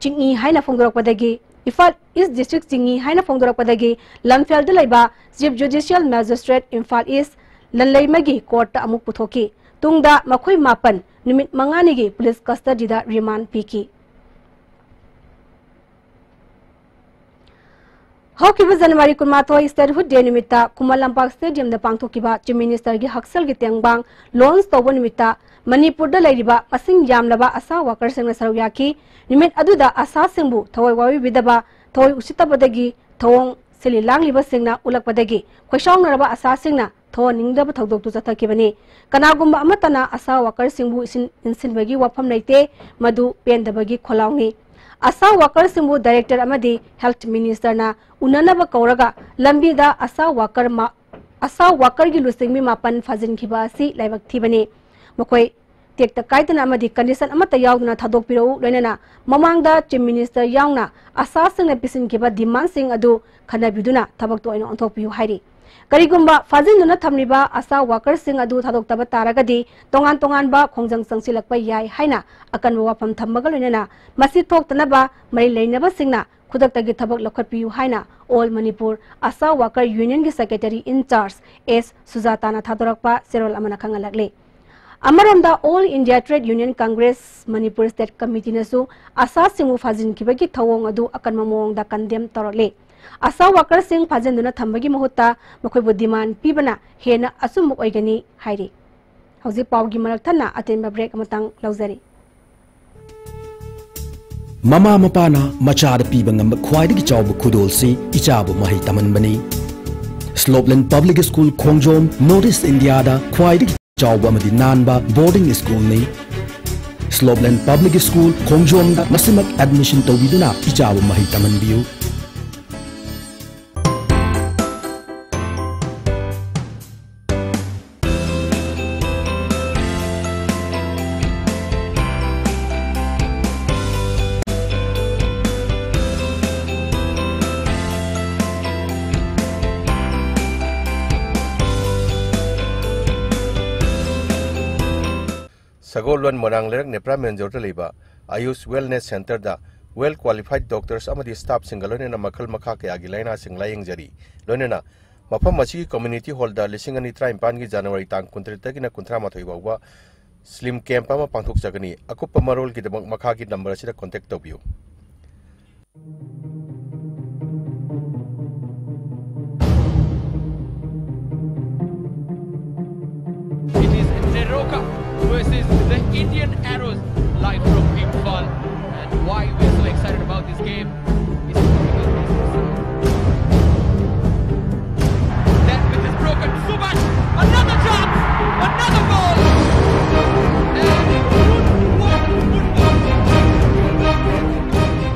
ꯆꯤꯡꯏ ꯍꯥꯏꯅ ꯐꯣꯡꯗꯣꯔꯛꯄꯗꯒꯤ ꯏꯝꯐꯥꯜ ꯏꯁ ꯗꯤꯁꯇ꯭ꯔꯤꯛ ꯆꯤꯡꯏ ꯍꯥꯏꯅ ꯐꯣꯡꯗꯣꯔꯛꯄꯗꯒꯤ ꯂꯝꯐꯦꯜꯗ ꯂꯩꯕ ꯆꯤꯐ ꯖꯨꯗꯤꯁꯤꯌꯦꯜ ꯃꯦꯖꯤꯁꯇ꯭ꯔꯦꯠ ꯏꯝꯐꯥꯜ ꯏꯁ ꯂꯟꯂꯩꯃꯒꯤ ꯀꯣꯔꯠꯇ ꯑꯃꯨꯛ ꯄꯨꯊꯣꯛꯈꯤ꯫ ꯇꯨꯡꯗ ꯃꯈꯣꯏ ꯃꯥꯄꯟ ꯅꯨꯃꯤꯠ ꯃꯉꯥꯅꯤꯒꯤ ꯄꯨꯂꯤꯁ ꯀꯁꯇꯗꯤꯗ ꯔꯤꯃꯥꯟ ꯄꯤꯈꯤ꯫ ꯍꯧꯈꯤꯕ ꯖꯅꯋꯥꯔꯤ ꯀꯨꯟꯃꯥꯊꯣꯏ ꯁ꯭ꯇꯦꯠꯍꯨꯗ ꯗꯦ ꯅꯨꯃꯤꯠꯇ ꯈꯨꯃꯟ ꯂꯝꯄꯥꯛ ꯁ꯭ꯇꯦꯗꯤꯌꯝꯗ ꯄꯥꯡꯊꯣꯛꯈꯤꯕ ꯆꯤꯐ ꯃꯤꯅꯤꯁꯇꯔꯒꯤ ꯍꯛꯁꯦꯜꯒꯤ ꯇꯦꯡꯕꯥꯡ ꯂꯣꯟꯁ ꯇꯧꯕ ꯅꯨꯃꯤꯠꯇ ꯃꯅꯤꯄꯨꯔꯗ ꯂꯩꯔꯤꯕ ꯃꯁꯤꯡ ꯌꯥꯝꯂꯕ ꯑꯁꯥ ꯋꯥꯀꯔꯁꯤꯡꯅ ꯁꯔꯨꯛ ꯌꯥꯈꯤ꯫ ꯅꯨꯃꯤꯠ ꯑꯗꯨꯗ ꯑꯁꯥꯁꯤꯡꯕꯨ ꯊꯋꯥꯏ ꯋꯥꯕꯤꯕꯤꯗꯕ, ꯊꯋꯥꯏ ꯎꯁꯤꯠꯇꯕꯗꯒꯤ ꯊꯧꯑꯣꯡ ꯁꯤꯜꯂꯤ ꯂꯥꯡꯂꯤꯕꯁꯤꯡꯅ ꯎꯠꯂꯛꯄꯗꯒꯤ ꯈꯣꯏꯁꯥꯎꯅꯔꯕ ꯑꯁꯥꯁꯤꯡꯅ ꯊꯣꯛꯍꯟꯅꯤꯡꯗꯕ ꯊꯧꯗꯣꯛꯇꯨ ꯆꯠꯊꯈꯤꯕꯅꯤ꯫ ꯀꯅꯥꯒꯨꯝꯕ ꯑꯃꯠꯇꯅ ꯑꯁꯥ ꯋꯥꯀꯔꯁꯤꯡꯕꯨ ꯏꯁꯤꯟ-, ꯏꯟꯁꯤꯟꯕꯒꯤ ꯋꯥꯐꯝ ꯂꯩꯇꯦ, ꯃꯗꯨ ꯄꯦꯟꯗꯕꯒꯤ ꯈꯣꯜꯂꯥꯎꯅꯤ꯫ ꯑꯁꯥ ꯋꯥꯀꯔꯁꯤꯡꯕꯨ ꯗꯥꯏꯔꯦꯛꯇꯔ ꯑꯃꯗꯤ ꯍꯦꯜꯊ ꯃꯤꯅꯤꯁꯇꯔꯅ ꯎꯅꯅꯕ ꯀꯧꯔꯒ ꯂꯝꯕꯤꯗ ꯑꯁꯥ ꯋꯥꯀꯔ ꯃꯥ-, ꯑꯁꯥ ꯋꯥꯀꯔꯒꯤ ꯂꯨꯆꯤꯡꯕꯤ ꯃꯥꯄꯟ ꯐꯥꯖꯤꯟꯈꯤꯕ ꯑꯁꯤ ꯂꯥꯏꯕꯛ ꯊꯤꯕꯅꯤ꯫ ꯃꯈꯣꯏ ꯇꯦꯛꯇ ꯀꯥꯏꯗꯅ ꯑꯃꯗꯤ ꯀꯟꯗꯤꯁꯟ ꯑꯃꯠꯇ ꯌꯥꯎꯗꯅ ꯊꯥꯗꯣꯛꯄꯤꯔꯛꯎ, ꯂꯣꯏꯅꯅ ꯃꯃꯥꯡꯗ ꯆꯤꯐ ꯃꯤꯅꯤꯁꯇꯔ ꯌꯥꯎꯅ ꯑꯁꯥꯁꯤꯡꯅ ꯄꯤꯁꯤꯟꯈꯤꯕ ꯗꯤꯃꯥꯟꯁꯤꯡ ꯑꯗꯨ ꯈꯟꯅꯕꯤꯗꯨꯅ ꯊꯕꯛꯇ ꯑꯣꯏꯅ ꯑꯣꯟꯊꯣꯛꯄꯤꯌꯨ ꯍꯥꯏꯔꯤ꯫ ꯀꯔꯤꯒꯨꯝꯕ ꯐꯥꯖꯤꯟꯗꯨꯅ ꯊꯝꯂꯤꯕ ꯑꯁꯥ ꯋꯥꯀꯔꯁꯤꯡ ꯑꯗꯨ ꯊꯥꯗꯣꯛꯇꯕ ꯇꯥꯔꯒꯗꯤ ꯇꯣꯉꯥꯟ ꯇꯣꯉꯥꯟꯕ ꯈꯣꯡꯖꯪ ꯆꯪꯁꯤꯜꯂꯛꯄ ꯌꯥꯏ ꯍꯥꯏꯅ ꯑꯀꯟꯕ ꯋꯥꯐꯝ ꯊꯝꯕꯒ ꯂꯣꯏꯅꯅ ꯃꯁꯤ ꯊꯣꯛꯇꯅꯕ ꯃꯔꯤ ꯂꯩꯅꯕꯁꯤꯡꯅ ꯈꯨꯗꯛꯇꯒꯤ ꯊꯕꯛ ꯂꯧꯈꯠꯄꯤꯌꯨ ꯍꯥꯏꯅ ꯑꯣꯜ ꯃꯅꯤꯄꯨꯔ ꯑꯁꯥ ꯋꯥꯀꯔ ꯌꯨꯅꯤꯌꯟꯒꯤ ꯁꯦꯀ꯭ꯔꯦꯇꯔꯤ ꯏꯟ ꯆꯥꯔꯖ ꯑꯦꯁ ꯁꯨꯖꯥꯇꯥꯅ ꯊꯥꯗꯣꯔꯛꯄ ꯆꯦꯔꯣꯜ ꯑꯃꯅ ꯈꯪꯍꯜꯂꯛꯂꯤ꯫ ꯑꯃꯔꯣꯝꯗ all India trade union congress Manipur state ꯀꯃꯤꯇꯤꯅꯁꯨ ꯑꯁꯥꯁꯤꯡꯕꯨ ꯐꯥꯖꯤꯟꯈꯤꯕꯒꯤ ꯊꯧꯑꯣꯡ ꯑꯗꯨ ꯑꯀꯟꯕ ꯃꯑꯣꯡꯗ ꯀꯟꯗꯦꯝ ꯇꯧꯔꯛꯂꯤ꯫ ꯑꯁꯥ ꯋꯥꯀꯔꯁꯤꯡ ꯐꯥꯖꯤꯟꯗꯨꯅ ꯊꯝꯕꯒꯤ ꯃꯍꯨꯠꯇ ꯃꯈꯣꯏꯕꯨ ꯗꯤꯃꯥꯟ ꯄꯤꯕꯅ ꯍꯦꯟꯅ ꯑꯆꯨꯝꯕ ꯑꯣꯏꯒꯅꯤ ꯍꯥꯏꯔꯤ꯫ ꯍꯧꯖꯤꯛ ꯄꯥꯎꯒꯤ ꯃꯔꯛ ꯊꯠꯅ ꯑꯇꯦꯟꯕ ꯕ꯭ꯔꯦꯛ ꯑꯃꯇꯪ ꯂꯧꯖꯔꯤ꯫ ꯃꯃꯥ ꯃꯄꯥꯅ ꯃꯆꯥꯗ ꯄꯤꯕ ꯉꯝꯕ ꯈ꯭ꯋꯥꯏꯗꯒꯤ ꯆꯥꯎꯕ ꯈꯨꯗꯣꯜꯁꯤ ꯏꯆꯥꯕꯨ ꯃꯍꯩ ꯇꯝꯍꯟꯕꯅꯤ꯫ ꯁ꯭ꯂꯣꯞꯂꯦꯟ ꯄꯕ꯭ꯂꯤꯛ ꯁ꯭ꯀꯨꯜ ꯈꯣꯡꯖꯣꯝ, ꯅꯣꯔꯠ ꯏꯁ ꯏꯟꯗꯤꯌꯥꯗ ꯈ꯭ꯋꯥꯏꯗꯒꯤ ꯆꯥꯎꯕ ꯑꯃꯗꯤ ꯅꯥꯟꯕ ꯕꯣꯔꯗꯤꯡ ꯁ꯭ꯀꯨꯜꯅꯤ꯫ ꯁ꯭ꯂꯣꯞꯂꯦꯟ ꯄꯕ꯭ꯂꯤꯛ ꯁ꯭ꯀꯨꯜ ꯈꯣꯡꯖꯣꯝꯗ ꯃꯁꯤꯃꯛ ꯑꯦꯗꯃꯤꯁꯟ ꯇꯧꯕꯤꯗꯨꯅ ꯏꯆꯥꯕꯨ ꯃꯍꯩ ꯇꯝꯍꯟꯕꯤꯌꯨ꯫ ꯁꯒꯣꯜꯕꯟ ꯃꯣꯏꯔꯥꯡ ꯂꯩꯔꯛ ꯅꯦꯄ꯭ꯔꯥ ꯃꯦꯟꯖꯣꯔꯗ ꯂꯩꯕ ꯑꯌꯨꯁ ꯋꯦꯜꯅꯦꯁ ꯁꯦꯟꯇꯔꯗ ꯋꯦꯜ ꯀ꯭ꯋꯥꯂꯤꯐꯥꯏꯗ ꯗꯣꯛꯇꯔꯁ ꯑꯃꯗꯤ ꯁ꯭ꯇꯥꯐꯁꯤꯡꯒ ꯂꯣꯏꯅꯅ ꯃꯈꯜ ꯃꯈꯥ ꯀꯌꯥꯒꯤ ꯂꯥꯏꯅꯥꯁꯤꯡ ꯂꯥꯌꯦꯡꯖꯔꯤ꯫ ꯂꯣꯏꯅꯅ ꯃꯐꯝ ꯑꯁꯤꯒꯤ ꯀꯝꯃ꯭ꯌꯨꯅꯤꯇꯤ ꯍꯣꯜꯗ ꯂꯤꯁꯤꯡ ꯑꯅꯤ ꯇꯔꯥꯅꯤꯄꯥꯟꯒꯤ ꯖꯅꯋꯥꯔꯤ ꯇꯥꯡ ꯀꯨꯟꯇꯔꯦꯠꯇꯒꯤꯅ ꯀꯨꯟꯊ꯭ꯔꯥ ꯃꯥꯊꯣꯏ ꯐꯥꯎꯕ ꯁ꯭ꯂꯤꯝ ꯀꯦꯝꯞ ꯑꯃ ꯄꯥꯡꯊꯣꯛꯆꯒꯅꯤ꯫ ꯑꯀꯨꯞꯄ ꯃꯔꯣꯜꯒꯤꯗꯃꯛ ꯃꯈꯥꯒꯤ ꯅꯝꯕꯔ ꯑꯁꯤꯗ ꯀꯣꯟꯇꯦꯛ ꯇꯧꯕꯤꯌꯨ꯫ It is Neroka versus the Indian Arrows, live from Imphal. And why we're so excited about this game is because this is Subhash, another chance, another goal. And good work, good work.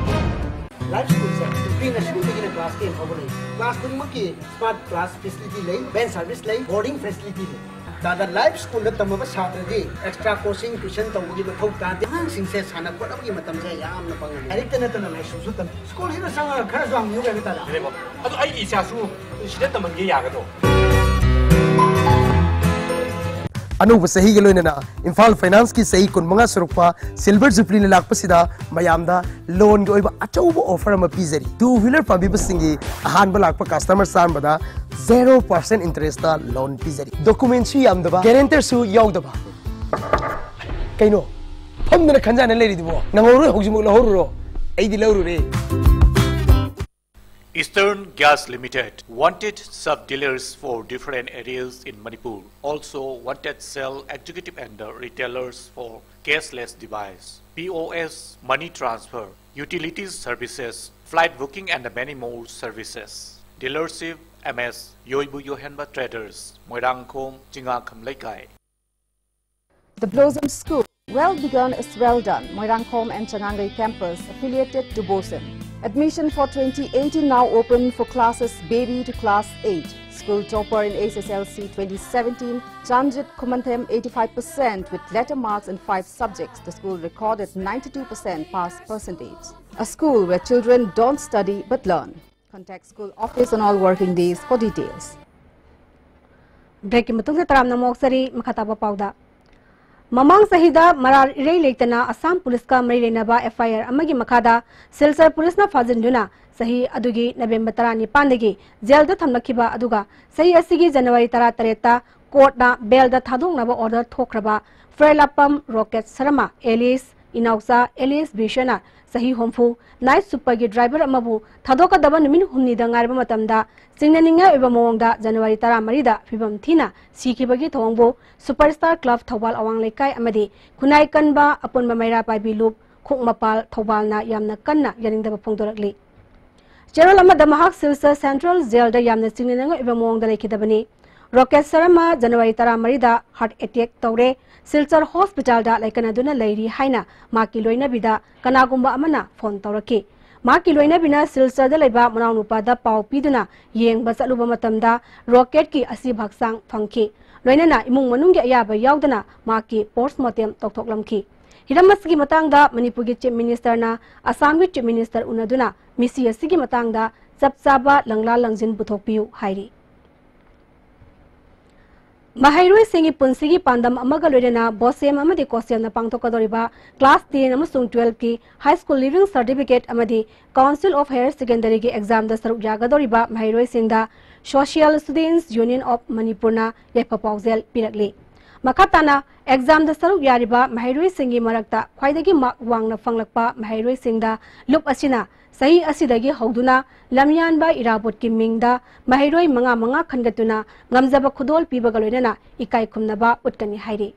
Live school say pre ꯅꯔꯁꯔꯤꯗꯒꯤꯅ class ten ꯐꯥꯎꯕ ꯂꯩ꯫ Class ꯈꯨꯗꯤꯡꯃꯛꯀꯤ smart class facility ꯂꯩ, van service ꯂꯩ, boarding facility ꯂꯩ꯫ ꯇꯥꯗ life ꯁ꯭ꯀꯨꯜꯗ ꯇꯝꯃꯕ ꯁꯥꯇ꯭ꯔꯗꯤ extra coaching tuition ꯇꯧꯕꯒꯤ ꯃꯊꯧ ꯇꯥꯗꯦ꯫ ꯑꯉꯥꯡꯁꯤꯡꯁꯦ ꯁꯥꯟꯅ ꯈꯣꯠꯅꯕꯒꯤ ꯃꯇꯝꯁꯦ ꯌꯥꯝꯅ ꯄꯪꯍꯜꯂꯤ꯫ ꯂꯥꯏꯔꯤꯛꯇ ꯅꯠꯇꯅ ꯂꯥꯏꯁꯨꯁꯨ ꯇꯝꯃꯤ꯫ ꯁ꯭ꯀꯨꯜꯁꯤꯗ ꯆꯪꯉꯒ ꯈꯔꯁꯨ ꯍꯪꯕꯤꯌꯨ ꯀꯩꯅꯣ ꯇꯥꯗ꯫ ꯑꯗꯨꯅꯦꯕꯣ꯫ ꯑꯗꯣ ꯑꯩꯒꯤ ꯏꯆꯥꯁꯨ ꯁꯤꯗ ꯇꯝꯍꯟꯒꯦ ꯌꯥꯒꯗ꯭ꯔꯣ? ꯑꯅꯧꯕ ꯆꯍꯤꯒ ꯂꯣꯏꯅꯅ ꯏꯝꯐꯥꯜ ꯐꯥꯏꯅꯥꯟꯁꯀꯤ ꯆꯍꯤ ꯀꯨꯟꯃꯉꯥ ꯁꯨꯔꯛꯄ ꯁꯤꯜꯚꯔ ꯖꯨꯕꯤꯂꯤꯅ ꯂꯥꯛꯄꯁꯤꯗ ꯃꯌꯥꯝꯗ ꯂꯣꯟꯒꯤ ꯑꯣꯏꯕ ꯑꯆꯧꯕ ꯑꯣꯐꯔ ꯑꯃ ꯄꯤꯖꯔꯤ꯫ ꯇꯨ ꯋꯤꯂꯔ ꯄꯥꯝꯕꯤꯕꯁꯤꯡꯒꯤ ꯑꯍꯥꯟꯕ ꯂꯥꯛꯄ ꯀꯁꯇꯃꯔ ꯆꯥꯝꯃꯗ ꯖꯦꯔꯣ ꯄꯥꯔꯁꯦꯟ ꯏꯟꯇꯔꯦꯁꯇ ꯂꯣꯟ ꯄꯤꯖꯔꯤ꯫ ꯗꯣꯀꯨꯃꯦꯟꯁꯨ ꯌꯥꯝꯗꯕ, ꯒꯦꯔꯦꯟꯇꯔꯁꯨ ꯌꯥꯎꯗꯕ꯫ ꯀꯩꯅꯣ ꯐꯝꯗꯅ ꯈꯟꯖꯥꯅ ꯂꯩꯔꯤꯗꯨꯕꯣ? ꯅꯪꯍꯧꯔꯣꯏ, ꯍꯧꯖꯤꯛꯃꯛ ꯂꯧꯍꯧꯔꯨꯔꯣ, ꯑꯩꯗꯤ ꯂꯧꯔꯨꯔꯦ꯫ Eastern Gas Limited wanted sub-dealers for different areas in Manipur. Also wanted sale executive and the retailers for cashless device, P O S, money transfer, utilities services, flight booking and many more services. Dealership M S Yoibu Yohenba Traders, Moirangkhom, Chingakam Leikai. The Blossom School, well begun is well done. Moirangkhom and Changangai campus, affiliated to BOSEM. Admission for twenty eighteen now open for classes baby to class eight. School topper in H S L C twenty seventeen, Chanjit Khumanthem, eighty-five percent with letter marks in five subjects. The school recorded ninety-two percent pass percentage. A school where children don't study but learn. Contact school office on all working days for details. ꯕ꯭ꯔꯦꯛꯀꯤ ꯃꯇꯨꯡꯗ ꯇꯔꯥꯝꯅ ꯑꯃꯨꯛ ꯑꯣꯛꯆꯔꯤ꯫ ꯃꯈꯥ ꯇꯥꯕ ꯄꯥꯎꯗ, ꯃꯃꯥꯡ ꯆꯍꯤꯗ ꯃꯔꯥꯜ ꯏꯔꯩ ꯂꯩꯇꯅ ꯑꯁꯥꯝ ꯄꯨꯂꯤꯁꯀ ꯃꯔꯤ ꯂꯩꯅꯕ F I R ꯑꯃꯒꯤ ꯃꯈꯥꯗ ꯁꯤꯜꯆꯔ ꯄꯨꯂꯤꯁꯅ ꯐꯥꯖꯤꯟꯗꯨꯅ ꯆꯍꯤ ꯑꯗꯨꯒꯤ ꯅꯕꯦꯝꯕꯔ ꯇꯔꯥꯅꯤꯄꯥꯟꯗꯒꯤ ꯖꯦꯜꯗ ꯊꯝꯂꯛꯈꯤꯕ ꯑꯗꯨꯒ ꯆꯍꯤ ꯑꯁꯤꯒꯤ ꯖꯅꯋꯥꯔꯤ ꯇꯔꯥꯇꯔꯦꯠꯇ ꯀꯣꯔꯠꯅ ꯕꯦꯜꯗ ꯊꯥꯗꯣꯛꯅꯕ ꯑꯣꯔꯗꯔ ꯊꯣꯛꯈ꯭ꯔꯕ ꯐ꯭ꯔꯦꯂꯥꯄꯝ Rocket Sharma alias Inaocha alias ꯕꯤꯁ꯭ꯋꯅ ꯆꯍꯤ ꯍꯨꯝꯐꯨ ꯅꯥꯏꯠ ꯁꯨꯄꯔꯒꯤ ꯗ꯭ꯔꯥꯏꯚꯔ ꯑꯃꯕꯨ ꯊꯥꯗꯣꯛꯀꯗꯕ ꯅꯨꯃꯤꯠ ꯍꯨꯝꯅꯤꯗ ꯉꯥꯏꯔꯕ ꯃꯇꯝꯗ ꯆꯤꯡꯅꯅꯤꯡꯉꯥꯏ ꯑꯣꯏꯕ ꯃꯑꯣꯡꯗ ꯖꯅꯋꯥꯔꯤ ꯇꯔꯥꯃꯔꯤꯗ ꯐꯤꯕꯝ ꯊꯤꯅ ꯁꯤꯈꯤꯕꯒꯤ ꯊꯧꯑꯣꯡꯕꯨ ꯁꯨꯄꯔ ꯁ꯭ꯇꯥꯔ ꯀ꯭ꯂꯕ ꯊꯧꯕꯥꯜ ꯑꯋꯥꯡ ꯂꯩꯀꯥꯏ ꯑꯃꯗꯤ ꯈꯨꯟꯅꯥꯏ ꯀꯟꯕ ꯑꯄꯨꯟꯕ ꯃꯩꯔꯥ ꯄꯥꯏꯕꯤ ꯂꯨꯞ ꯈꯣꯡꯃꯄꯥꯜ ꯊꯧꯕꯥꯜꯅ ꯌꯥꯝꯅ ꯀꯟꯅ ꯌꯥꯅꯤꯡꯗꯕ ꯐꯣꯡꯗꯣꯔꯛꯂꯤ꯫ ꯆꯦꯔꯣꯜ ꯑꯃꯗ ꯃꯍꯥꯛ ꯁꯤꯜꯆꯔ ꯁꯦꯟꯇ꯭ꯔꯦꯜ ꯖꯦꯜꯗ ꯌꯥꯝꯅ ꯆꯤꯡꯅꯅꯤꯡꯉꯥꯏ ꯑꯣꯏꯕ ꯃꯑꯣꯡꯗ ꯂꯩꯈꯤꯗꯕꯅꯤ꯫ ꯔꯣꯀꯦꯠ ꯁꯔꯃ ꯖꯅꯋꯥꯔꯤ ꯇꯔꯥꯃꯔꯤꯗ ꯍꯥꯔꯠ ꯑꯦꯇꯦꯛ ꯇꯧꯔꯦ꯫ ꯁꯤꯜꯆꯔ ꯍꯣꯁꯄꯤꯇꯥꯜꯗ ꯂꯩꯀꯠꯅꯗꯨꯅ ꯂꯩꯔꯤ ꯍꯥꯏꯅ ꯃꯍꯥꯛꯀꯤ ꯂꯣꯏꯅꯕꯤꯗ ꯀꯅꯥꯒꯨꯝꯕ ꯑꯃꯅ ꯐꯣꯟ ꯇꯧꯔꯛꯈꯤ꯫ ꯃꯍꯥꯛꯀꯤ ꯂꯣꯏꯅꯕꯤꯅ ꯁꯤꯜꯆꯔꯗ ꯂꯩꯕ ꯃꯅꯥꯎꯅꯨꯄꯥꯗ ꯄꯥꯎ ꯄꯤꯗꯨꯅ ꯌꯦꯡꯕ ꯆꯠꯂꯨꯕ ꯃꯇꯝꯗ ꯔꯣꯀꯦꯠꯀꯤ ꯑꯁꯤꯕ ꯍꯛꯆꯥꯡ ꯐꯪꯈꯤ꯫ ꯂꯣꯏꯅꯅ ꯏꯃꯨꯡ ꯃꯅꯨꯡꯒꯤ ꯑꯌꯥꯕ ꯌꯥꯎꯗꯅ ꯃꯍꯥꯛꯀꯤ ꯄꯣꯁꯃꯣꯔꯇꯦꯝ ꯇꯧꯊꯣꯛꯂꯝꯈꯤ꯫ ꯍꯤꯔꯝ ꯑꯁꯤꯒꯤ ꯃꯇꯥꯡꯗ ꯃꯅꯤꯄꯨꯔꯒꯤ ꯆꯤꯐ ꯃꯤꯅꯤꯁꯇꯔꯅ ꯑꯁꯥꯝꯒꯤ ꯆꯤꯐ ꯃꯤꯅꯤꯁꯇꯔ ꯎꯅꯗꯨꯅ ꯃꯤꯁꯤ ꯑꯁꯤꯒꯤ ꯃꯇꯥꯡꯗ ꯆꯞ ꯆꯥꯕ ꯂꯪꯂꯥ ꯂꯪꯖꯤꯟ ꯄꯨꯊꯣꯛꯄꯤꯌꯨ ꯍꯥꯏꯔꯤ꯫ ꯃꯍꯩꯔꯣꯏꯁꯤꯡꯒꯤ ꯄꯨꯟꯁꯤꯒꯤ ꯄꯥꯟꯗꯝ ꯑꯃꯒ ꯂꯣꯏꯅꯅ ꯕꯣꯁꯦꯝ ꯑꯃꯗꯤ ꯀꯣꯁꯦꯝꯅ ꯄꯥꯡꯊꯣꯛꯀꯗꯧꯔꯤꯕ class ten ꯑꯃꯁꯨꯡ twelve ꯀꯤ high school leaving certificate ꯑꯃꯗꯤ Council of Higher Secondary ꯒꯤ exam ꯗ ꯁꯔꯨꯛ ꯌꯥꯒꯗꯧꯔꯤꯕ ꯃꯍꯩꯔꯣꯏꯁꯤꯡꯗ Social Students Union of Manipur ꯅ ꯌꯥꯏꯐ ꯄꯥꯎꯖꯦꯜ ꯄꯤꯔꯛꯂꯤ꯫ ꯃꯈꯥ ꯇꯥꯅ exam ꯗ ꯁꯔꯨꯛ ꯌꯥꯔꯤꯕ ꯃꯍꯩꯔꯣꯏꯁꯤꯡꯒꯤ ꯃꯔꯛꯇ ꯈ꯭ꯋꯥꯏꯗꯒꯤ mark ꯋꯥꯡꯅ ꯐꯪꯂꯛꯄ ꯃꯍꯩꯔꯣꯏꯁꯤꯡꯗ ꯂꯨꯞ ꯑꯁꯤꯅ ꯆꯍꯤ ꯑꯁꯤꯗꯒꯤ ꯍꯧꯗꯨꯅ ꯂꯝꯌꯥꯟꯕ ꯏꯔꯥꯕꯣꯠꯀꯤ ꯃꯤꯡꯗ ꯃꯍꯩꯔꯣꯏ ꯃꯉꯥ ꯃꯉꯥ ꯈꯟꯒꯠꯇꯨꯅ ꯉꯝꯖꯕ ꯈꯨꯗꯣꯜ ꯄꯤꯕꯒ ꯂꯣꯏꯅꯅ ꯏꯀꯥꯏ ꯈꯨꯝꯅꯕ ꯎꯠꯀꯅꯤ ꯍꯥꯏꯔꯤ꯫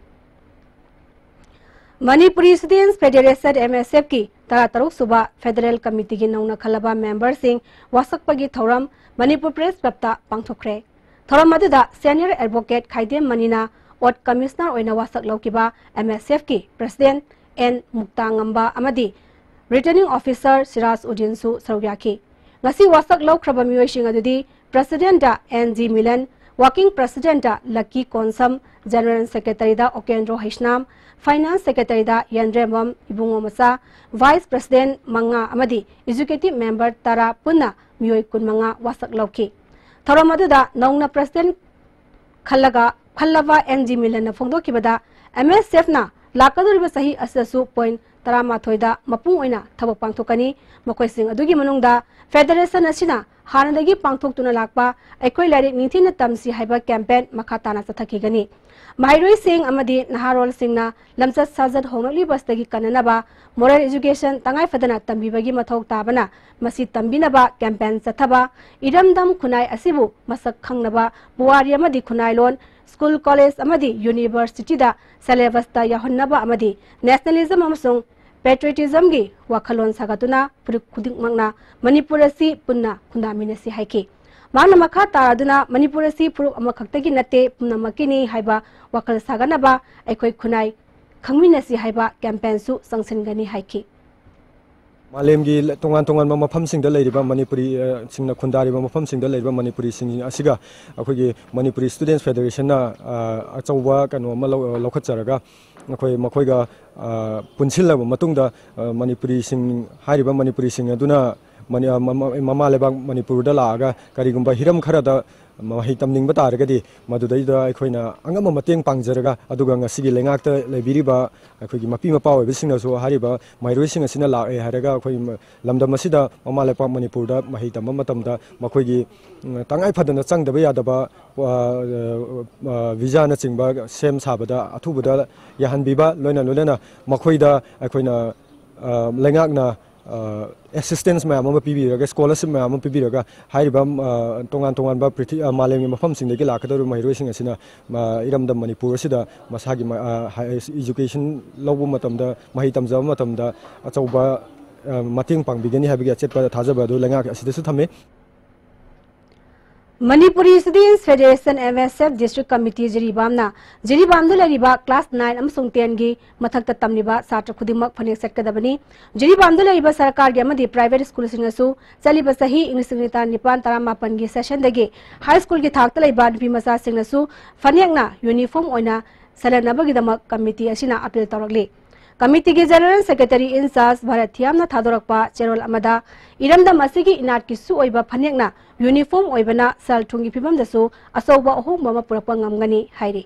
Manipuri Students Federation, M S F ꯀꯤ ꯇꯔꯥꯇꯔꯨꯛ ꯁꯨꯕ Federal Committee ꯒꯤ ꯅꯧꯅ ꯈꯜꯂꯕ member ꯁꯤꯡ ꯋꯥꯁꯛꯄꯒꯤ ꯊꯧꯔꯝ ꯃꯅꯤꯄꯨꯔ Press Club ꯇ ꯄꯥꯡꯊꯣꯛꯈ꯭ꯔꯦ꯫ ꯊꯧꯔꯝ ꯑꯗꯨꯗ senior advocate ꯈꯥꯏꯗꯦꯝ ꯃꯅꯤꯅ ꯑꯣꯠ commissioner ꯑꯣꯏꯅ ꯋꯥꯁꯛ ꯂꯧꯈꯤꯕ M S F ꯀꯤ president N ꯃꯨꯛꯇꯥꯉꯝꯕ ꯑꯃꯗꯤ returning officer ꯁꯤꯔꯥꯖ ꯎꯗꯤꯟꯁꯨ ꯁꯔꯨꯛ ꯌꯥꯈꯤ꯫ ꯉꯁꯤ ꯋꯥꯁꯛ ꯂꯧꯈ꯭ꯔꯕ ꯃꯤꯑꯣꯏꯁꯤꯡ ꯑꯗꯨꯗꯤ president ꯗ N G Milan, working president ꯗ ꯂꯛꯀꯤ ꯀꯣꯟꯁꯝ, general secretary ꯗ ꯑꯣꯀꯦꯟꯗ꯭ꯔꯣ ꯍꯩꯁꯅꯥꯝ, finance secretary ꯗ ꯌꯦꯟꯗ꯭ꯔꯦꯝꯕꯝ ꯏꯕꯨꯡꯉꯣ ꯃꯆꯥ, vice president ꯃꯉꯥ ꯑꯃꯗꯤ executive member ꯇꯔꯥ ꯄꯨꯟꯅ ꯃꯤꯑꯣꯏ ꯀꯨꯟꯃꯉꯥ ꯋꯥꯁꯛ ꯂꯧꯈꯤ꯫ ꯊꯧꯔꯝ ꯑꯗꯨꯗ ꯅꯧꯅ president ꯈꯜꯂꯒ, ꯈꯜꯂꯕ N G ꯃꯤꯂꯟꯅ ꯐꯣꯡꯗꯣꯛꯈꯤꯕꯗ, M S F ꯅ ꯂꯥꯛꯀꯗꯧꯔꯤꯕ ꯆꯍꯤ ꯑꯁꯤꯗꯁꯨ point ꯇꯔꯥꯃꯥꯊꯣꯏꯗ ꯃꯄꯨꯡ ꯑꯣꯏꯅ ꯊꯕꯛ ꯄꯥꯡꯊꯣꯛꯀꯅꯤ꯫ ꯃꯈꯣꯏꯁꯤꯡ ꯑꯗꯨꯒꯤ ꯃꯅꯨꯡꯗ federation ꯑꯁꯤꯅ ꯍꯥꯟꯅꯗꯒꯤ ꯄꯥꯡꯊꯣꯛꯇꯨꯅ ꯂꯥꯛꯄ ꯑꯩꯈꯣꯏ ꯂꯥꯏꯔꯤꯛ ꯅꯤꯡꯊꯤꯅ ꯇꯝꯁꯤ ꯍꯥꯏꯕ campaign ꯃꯈꯥ ꯇꯥꯅ ꯆꯠꯊꯈꯤꯒꯅꯤ꯫ ꯃꯍꯩꯔꯣꯏꯁꯤꯡ ꯑꯃꯗꯤ ꯅꯍꯥꯔꯣꯜꯁꯤꯡꯅ ꯂꯝꯆꯠ ꯁꯥꯖꯠ ꯍꯣꯡꯂꯛꯂꯤꯕꯁꯤꯗꯒꯤ ꯀꯟꯅꯅꯕ moral education ꯇꯉꯥꯏ ꯐꯗꯅ ꯇꯝꯕꯤꯕꯒꯤ ꯃꯊꯧ ꯇꯥꯕꯅ, ꯃꯁꯤ ꯇꯝꯕꯤꯅꯕ campaign ꯆꯠꯊꯕ, ꯏꯔꯝꯗꯝ ꯈꯨꯟꯅꯥꯏ ꯑꯁꯤꯕꯨ ꯃꯁꯛ ꯈꯪꯅꯕ ꯄꯨꯋꯥꯔꯤ ꯑꯃꯗꯤ ꯈꯨꯟꯅꯥꯏꯂꯣꯟ, school, college ꯑꯃꯗꯤ university ꯗ syllabus ꯇ ꯌꯥꯎꯍꯟꯅꯕ ꯑꯃꯗꯤ nationalism ꯑꯃꯁꯨꯡ patriotism ꯒꯤ ꯋꯥꯈꯜꯂꯣꯟ ꯁꯥꯒꯠꯇꯨꯅ ꯐꯨꯔꯨꯞ ꯈꯨꯗꯤꯡꯃꯛꯅ ꯃꯅꯤꯄꯨꯔ ꯑꯁꯤ ꯄꯨꯟꯅ ꯈꯨꯟꯗꯥꯃꯤꯟꯅꯁꯤ ꯍꯥꯏꯈꯤ꯫ ꯃꯍꯥꯛꯅ ꯃꯈꯥ ꯇꯥꯔꯗꯨꯅ ꯃꯅꯤꯄꯨꯔ ꯑꯁꯤ ꯐꯨꯔꯨꯞ ꯑꯃꯈꯛꯇꯒꯤ ꯅꯠꯇꯦ, ꯄꯨꯝꯅꯃꯛꯀꯤꯅꯤ ꯍꯥꯏꯕ ꯋꯥꯈꯜ ꯁꯥꯒꯠꯅꯕ ꯑꯩꯈꯣꯏ ꯈꯨꯟꯅꯥꯏ ꯈꯪꯃꯤꯟꯅꯁꯤ ꯍꯥꯏꯕ ꯀꯦꯝꯄꯦꯟꯁꯨ ꯆꯪꯁꯤꯟꯒꯅꯤ ꯍꯥꯏꯈꯤ꯫ ꯃꯥꯂꯦꯝꯒꯤ ꯇꯣꯉꯥꯟ ꯇꯣꯉꯥꯟꯕ ꯃꯐꯝꯁꯤꯡꯗ ꯂꯩꯔꯤꯕ ꯃꯅꯤꯄꯨꯔꯤ, ꯑ, ꯁꯤꯡꯅ ꯈꯨꯟꯗꯥꯔꯤꯕ ꯃꯐꯝꯁꯤꯡꯗ ꯂꯩꯔꯤꯕ ꯃꯅꯤꯄꯨꯔꯤꯁꯤꯡ ꯑꯁꯤꯒ ꯑꯩꯈꯣꯏꯒꯤ ꯃꯅꯤꯄꯨꯔꯤ Students Federation ꯅ, ꯑ, ꯑꯆꯧꯕ ꯀꯩꯅꯣ ꯑꯃ ꯂꯧ-, ꯂꯧꯈꯠꯆꯔꯒ ꯑꯩꯈꯣꯏ ꯃꯈꯣꯏꯒ, ꯑ, ꯄꯨꯟꯁꯤꯜꯂꯕ ꯃꯇꯨꯡꯗ, ꯑ, ꯃꯅꯤꯄꯨꯔꯤꯁꯤꯡ, ꯍꯥꯏꯔꯤꯕ ꯃꯅꯤꯄꯨꯔꯤꯁꯤꯡ ꯑꯗꯨꯅ ꯃꯅꯤ-, ꯑ, ꯃꯃꯥ, ꯃꯃꯥ ꯂꯩꯕꯥꯛ ꯃꯅꯤꯄꯨꯔꯗ ꯂꯥꯛꯑꯒ ꯀꯔꯤꯒꯨꯝꯕ ꯍꯤꯔꯝ ꯈꯔꯗ ꯃꯍꯩ ꯇꯝꯅꯤꯡꯕ ꯇꯥꯔꯒꯗꯤ ꯃꯗꯨꯗꯩꯗ ꯑꯩꯈꯣꯏꯅ ꯑꯉꯝꯕ ꯃꯇꯦꯡ ꯄꯥꯡꯖꯔꯒ, ꯑꯗꯨꯒ ꯉꯁꯤꯒꯤ ꯂꯩꯉꯥꯛꯇ ꯂꯩꯕꯤꯔꯤꯕ ꯑꯩꯈꯣꯏꯒꯤ ꯃꯄꯤ ꯃꯄꯥ ꯑꯣꯏꯕꯁꯤꯡꯅꯁꯨ ꯍꯥꯏꯔꯤꯕ ꯃꯍꯩꯔꯣꯏꯁꯤꯡ ꯑꯁꯤꯅ ꯂꯥꯛꯑꯦ ꯍꯥꯏꯔꯒ ꯑꯩꯈꯣꯏ ꯃ-, ꯂꯝꯗꯝ ꯑꯁꯤꯗ ꯃꯃꯥ ꯂꯩꯄꯥꯛ ꯃꯅꯤꯄꯨꯔꯗ ꯃꯍꯩ ꯇꯝꯕ ꯃꯇꯝꯗ ꯃꯈꯣꯏꯒꯤ, ꯎꯝ, ꯇꯉꯥꯏ ꯐꯗꯅ ꯆꯪꯗꯕ ꯌꯥꯗꯕ, ꯑ, ꯑ, ꯚꯤꯖꯥꯅꯆꯤꯡꯕ ꯁꯦꯝ ꯁꯥꯕꯗ ꯑꯊꯨꯕꯗ ꯌꯥꯍꯟꯕꯤꯕ, ꯂꯣꯏꯅ ꯂꯣꯏꯅꯅ ꯃꯈꯣꯏꯗ ꯑꯩꯈꯣꯏꯅ, ꯑ, ꯂꯩꯉꯥꯛꯅ ꯑꯦꯁꯤꯁꯇꯦꯟꯁ ꯃꯌꯥꯝ ꯑꯃ ꯄꯤꯕꯤꯔꯒ, ꯁ꯭ꯀꯣꯂꯔꯁꯤꯞ ꯃꯌꯥꯝ ꯑꯃ ꯄꯤꯕꯤꯔꯒ, ꯍꯥꯏꯔꯤꯕ, ꯑ, ꯇꯣꯉꯥꯟ ꯇꯣꯉꯥꯟꯕ ꯄ꯭ꯔꯤꯊꯤ-, ꯑ, ꯃꯥꯂꯦꯝꯒꯤ ꯃꯐꯝꯁꯤꯡꯗꯒꯤ ꯂꯥꯛꯀꯗꯧꯔꯤꯕ ꯃꯍꯩꯔꯣꯏꯁꯤꯡ ꯑꯁꯤꯅ, ꯑ, ꯏꯔꯝꯗꯝ ꯃꯅꯤꯄꯨꯔ ꯑꯁꯤꯗ ꯃꯁꯥꯒꯤ ꯃ-, ꯑ, ꯍꯥꯏ-, ꯏꯖꯨꯀꯦꯁꯟ ꯂꯧꯕ ꯃꯇꯝꯗ, ꯃꯍꯩ ꯇꯝꯖꯕ ꯃꯇꯝꯗ ꯑꯆꯧꯕ, ꯑ, ꯃꯇꯦꯡ ꯄꯥꯡꯕꯤꯒꯅꯤ ꯍꯥꯏꯕꯒꯤ ꯑꯆꯦꯠꯄ ꯊꯥꯖꯕ ꯑꯗꯨ ꯂꯩꯉꯥꯛ ꯑꯁꯤꯗꯁꯨ ꯊꯝꯃꯤ꯫ Manipuri Students Federation, M S F, District Committee ꯖꯤꯔꯤꯕꯥꯝꯅ ꯖꯤꯔꯤꯕꯥꯝꯗ ꯂꯩꯔꯤꯕ class nine ꯑꯃꯁꯨꯡ ten ꯒꯤ ꯃꯊꯛꯇ ꯇꯝꯂꯤꯕ ꯁꯥꯇ꯭ꯔ ꯈꯨꯗꯤꯡꯃꯛ ꯐꯅꯦꯛ ꯁꯦꯠꯀꯗꯕꯅꯤ꯫ ꯖꯤꯔꯤꯕꯥꯝꯗ ꯂꯩꯔꯤꯕ ꯁꯔꯀꯥꯔꯒꯤ ꯑꯃꯗꯤ private ꯁ꯭ꯀꯨꯜꯁꯤꯡꯅꯁꯨ ꯆꯠꯂꯤꯕ ꯆꯍꯤ ꯏꯪ ꯂꯤꯁꯤꯡ ꯑꯅꯤ ꯇꯔꯥꯅꯤꯄꯥꯟ ꯇꯔꯥꯃꯥꯄꯟꯒꯤ ꯁꯦꯁꯟꯗꯒꯤ ꯍꯥꯏ ꯁ꯭ꯀꯨꯜꯒꯤ ꯊꯥꯛꯇ ꯂꯩꯕ ꯅꯨꯄꯤ ꯃꯆꯥꯁꯤꯡꯅꯁꯨ ꯐꯅꯦꯛꯅ ꯌꯨꯅꯤꯐꯣꯔꯝ ꯑꯣꯏꯅ ꯁꯦꯠꯍꯟꯅꯕꯒꯤꯗꯃꯛ ꯀꯃꯤꯇꯤ ꯑꯁꯤꯅ ꯑꯄꯤꯜ ꯇꯧꯔꯛꯂꯤ꯫ ꯀꯃꯤꯇꯤꯒꯤ General Secretary in charge Bharat ꯊꯤꯌꯥꯝꯅ ꯊꯥꯗꯣꯔꯛꯄ ꯆꯦꯔꯣꯜ ꯑꯃꯗ ꯏꯔꯝꯗꯝ ꯑꯁꯤꯒꯤ ꯏꯅꯥꯠꯀꯤꯁꯨ ꯑꯣꯏꯕ ꯐꯅꯦꯛꯅ ꯌꯨꯅꯤꯐꯣꯔꯝ ꯑꯣꯏꯕꯅ ꯁꯦꯜ ꯊꯨꯝꯒꯤ ꯐꯤꯕꯝꯗꯁꯨ ꯑꯆꯧꯕ ꯑꯍꯣꯡꯕ ꯑꯃ ꯄꯨꯔꯛꯄ ꯉꯝꯒꯅꯤ ꯍꯥꯏꯔꯤ꯫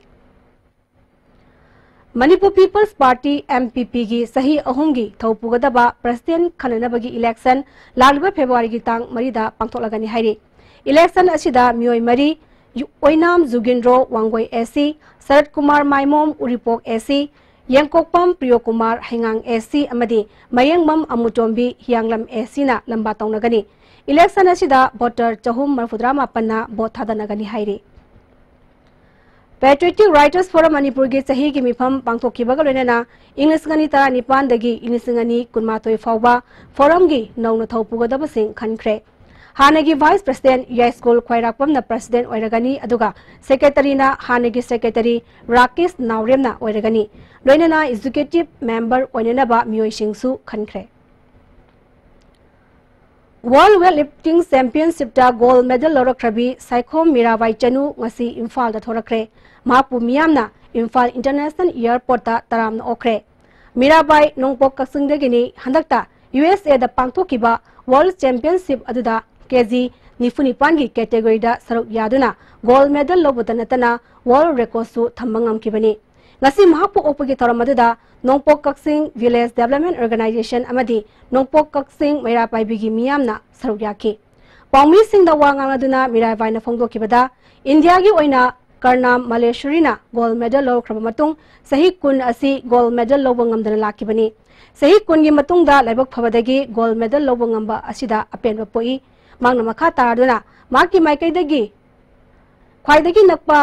Manipur People's Party, M P P, ꯒꯤ ꯆꯍꯤ ꯑꯍꯨꯝꯒꯤ ꯊꯧ ꯄꯨꯒꯗꯕ president ꯈꯟꯅꯅꯕꯒꯤ election ꯂꯥꯛꯂꯤꯕ ꯐꯦꯕ꯭ꯔꯨꯋꯥꯔꯤꯒꯤ ꯇꯥꯡ ꯃꯔꯤꯗ ꯄꯥꯡꯊꯣꯛꯂꯒꯅꯤ ꯍꯥꯏꯔꯤ꯫ Election ꯑꯁꯤꯗ ꯃꯤꯑꯣꯏ ꯃꯔꯤ, ꯌꯨ-, Oinam Jugindro, Wangoi A C, Sarat Kumar Maimom, Uripok A C, Yengkokpam Priyokumar, ꯍꯩꯉꯥꯡ A C, ꯑꯃꯗꯤ ꯃꯌꯦꯡꯕꯝ ꯑꯃꯨꯇꯣꯝꯕꯤ, ꯍꯤꯌꯥꯡꯂꯝ A C ꯅ ꯂꯝꯕꯥ ꯇꯧꯅꯒꯅꯤ꯫ Election ꯑꯁꯤꯗ voter ꯆꯍꯨꯝ ꯃꯔꯤꯐꯨꯇꯔꯥ ꯃꯥꯄꯟꯅ vote ꯊꯥꯗꯅꯒꯅꯤ ꯍꯥꯏꯔꯤ꯫ Patriotic Writers Forum ꯃꯅꯤꯄꯨꯔꯒꯤ ꯆꯍꯤꯒꯤ ꯃꯤꯐꯝ ꯄꯥꯡꯊꯣꯛꯈꯤꯕꯒ ꯂꯣꯏꯅꯅ ꯏꯪ ꯂꯤꯁꯤꯡ ꯑꯅꯤ ꯇꯔꯥꯅꯤꯄꯥꯟꯗꯒꯤ ꯏꯪ ꯂꯤꯁꯤꯡ ꯑꯅꯤ ꯀꯨꯟꯃꯥꯊꯣꯏ ꯐꯥꯎꯕ forumꯒꯤ ꯅꯧꯅ ꯊꯧ ꯄꯨꯒꯗꯕꯁꯤꯡ ꯈꯟꯈ꯭ꯔꯦ꯫ ꯍꯥꯟꯅꯒꯤ Vice President ꯌꯥꯏꯁ꯭ꯀꯨꯜ ꯈ꯭ꯋꯥꯏꯔꯥꯛꯄꯝꯅ President ꯑꯣꯏꯔꯒꯅꯤ, ꯑꯗꯨꯒ Secretaryꯅ ꯍꯥꯟꯅꯒꯤ Secretary ꯔꯥꯀꯦꯁ ꯅꯥꯎꯔꯦꯝꯅ ꯑꯣꯏꯔꯒꯅꯤ꯫ ꯂꯣꯏꯅꯅ Executive Member ꯑꯣꯏꯅꯅꯕ ꯃꯤꯑꯣꯏꯁꯤꯡꯁꯨ ꯈꯟꯈ꯭ꯔꯦ꯫ World Weightlifting Championshipꯇ gold medal ꯂꯧꯔꯛꯈ꯭ꯔꯕꯤ Saikhom Mirabai Chanu ꯉꯁꯤ ꯏꯝꯐꯥꯜꯗ ꯊꯣꯔꯛꯈ꯭ꯔꯦ꯫ ꯃꯍꯥꯛꯄꯨ ꯃꯤꯌꯥꯝꯅ ꯏꯝꯐꯥꯜ International Airportꯇ ꯇꯔꯥꯝꯅ ꯑꯣꯛꯈ꯭ꯔꯦ꯫ ꯃꯤꯔꯥꯕꯥꯏ ꯅꯣꯡꯄꯣꯛ ꯀꯛꯆꯤꯡꯗꯒꯤꯅꯤ꯫ ꯍꯟꯗꯛꯇ USAꯗ ꯄꯥꯡꯊꯣꯛꯈꯤꯕ World Championship ꯑꯗꯨꯗ KG ꯅꯤꯐꯨ ꯅꯤꯄꯥꯟꯒꯤ categoryꯗ ꯁꯔꯨꯛ ꯌꯥꯗꯨꯅ gold medal ꯂꯧꯕꯇ ꯅꯠꯇꯅ world recordꯁꯨ ꯊꯝꯕ ꯉꯝꯈꯤꯕꯅꯤ꯫ ꯉꯁꯤ ꯃꯍꯥꯛꯄꯨ ꯑꯣꯛꯄꯒꯤ ꯊꯧꯔꯝ ꯑꯗꯨꯗ ꯅꯣꯡꯄꯣꯛ ꯀꯛꯆꯤꯡ Village Development Organisation ꯑꯃꯗꯤ ꯅꯣꯡꯄꯣꯛ ꯀꯛꯆꯤꯡ ꯃꯩꯔꯥ ꯄꯥꯏꯕꯤꯒꯤ ꯃꯤꯌꯥꯝꯅ ꯁꯔꯨꯛ ꯌꯥꯈꯤ꯫ ꯄꯥꯎꯃꯤꯁꯤꯡꯗ ꯋꯥ ꯉꯥꯡꯂꯗꯨꯅ ꯃꯤꯔꯥꯕꯥꯏꯅ ꯐꯣꯡꯗꯣꯛꯈꯤꯕꯗ, ꯏꯟꯗꯤꯌꯥꯒꯤ ꯑꯣꯏꯅ ꯀꯔꯅꯥꯝ ꯃꯂꯦꯁ꯭ꯋꯔꯤꯅ gold medal ꯂꯧꯔꯛꯈ꯭ꯔꯕ ꯃꯇꯨꯡ ꯆꯍꯤ ꯀꯨꯟ ꯑꯁꯤ gold medal ꯂꯧꯕ ꯉꯝꯗꯅ ꯂꯥꯛꯈꯤꯕꯅꯤ꯫ ꯆꯍꯤ ꯀꯨꯟꯒꯤ ꯃꯇꯨꯡꯗ ꯂꯥꯏꯕꯛ ꯐꯕꯗꯒꯤ gold medal ꯂꯧꯕ ꯉꯝꯕ ꯑꯁꯤꯗ ꯑꯄꯦꯟꯕ ꯄꯣꯛꯏ꯫ ꯃꯍꯥꯛꯅ ꯃꯈꯥ ꯇꯥꯔꯗꯨꯅ ꯃꯍꯥꯛꯀꯤ ꯃꯥꯏꯀꯩꯗꯒꯤ ꯈ꯭ꯋꯥꯏꯗꯒꯤ ꯅꯛꯄ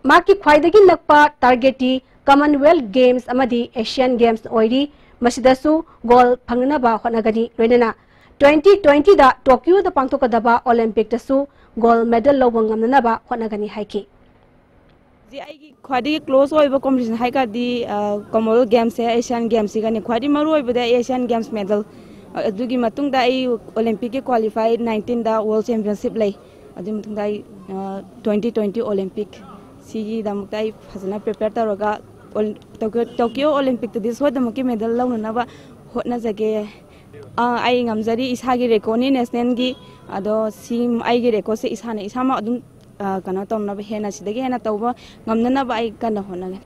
ꯃꯍꯥꯛꯀꯤ ꯈ꯭ꯋꯥꯏꯗꯒꯤ ꯅꯛꯄ targetꯇꯤ Commonwealth Games ꯑꯃꯗꯤ Asian Games ꯑꯣꯏꯔꯤ꯫ ꯃꯁꯤꯗꯁꯨ gold ꯐꯪꯅꯅꯕ ꯍꯣꯠꯅꯒꯅꯤ꯫ ꯂꯣꯏꯅꯅ twenty twentyꯗ Tokyoꯗ ꯄꯥꯡꯊꯣꯛꯀꯗꯕ Olympicꯇꯁꯨ gold medal ꯂꯧꯕ ꯉꯝꯅꯅꯕ ꯍꯣꯠꯅꯒꯅꯤ ꯍꯥꯏꯈꯤ꯫ ꯍꯧꯖꯤꯛ ꯑꯩꯒꯤ ꯈ꯭ꯋꯥꯏꯗꯒꯤ close ꯑꯣꯏꯕ competition ꯍꯥꯏꯔꯒꯗꯤ, ꯑ, Commonwealth Gamesꯁꯦ, Asian Gamesꯁꯤꯒꯅꯤ꯫ ꯈ꯭ꯋꯥꯏꯗꯒꯤ ꯃꯔꯨ ꯑꯣꯏꯕꯗ Asian Games medal꯫ ꯑꯗꯨꯒꯤ ꯃꯇꯨꯡꯗ ꯑꯩ Olympicꯀꯤ qualify nineteenꯗ World Championship ꯂꯩ꯫ ꯑꯗꯨꯒꯤ ꯃꯇꯨꯡꯗ ꯑꯩ, ꯑ, twenty twenty Olympic ꯁꯤꯒꯤꯗꯃꯛꯇ ꯑꯩ ꯐꯖꯅ prepare ꯇꯧꯔꯒ ꯑꯣꯜ-, Tokyo, Tokyo Olympicꯇꯗꯤ ꯁꯣꯏꯗꯅꯃꯛꯀꯤ medal ꯂꯧꯅꯅꯕ ꯍꯣꯠꯅꯖꯒꯦ꯫ ꯑ, ꯑꯩ ꯉꯝꯖꯔꯤ, ꯏꯁꯥꯒꯤ recordꯅꯤ nationalꯒꯤ꯫ ꯑꯗꯣ ꯁꯤ ꯑꯩꯒꯤ recordꯁꯦ ꯏꯁꯥꯅ ꯏꯁꯥꯃꯛ ꯑꯗꯨꯝ, ꯑ, ꯀꯩꯅꯣ ꯇꯧꯅꯕ, ꯍꯦꯟꯅ ꯁꯤꯗꯒꯤ ꯍꯦꯟꯅ ꯇꯧꯕ ꯉꯝꯅꯅꯕ ꯑꯩ ꯀꯟꯅ ꯍꯣꯠꯅꯒꯦ꯫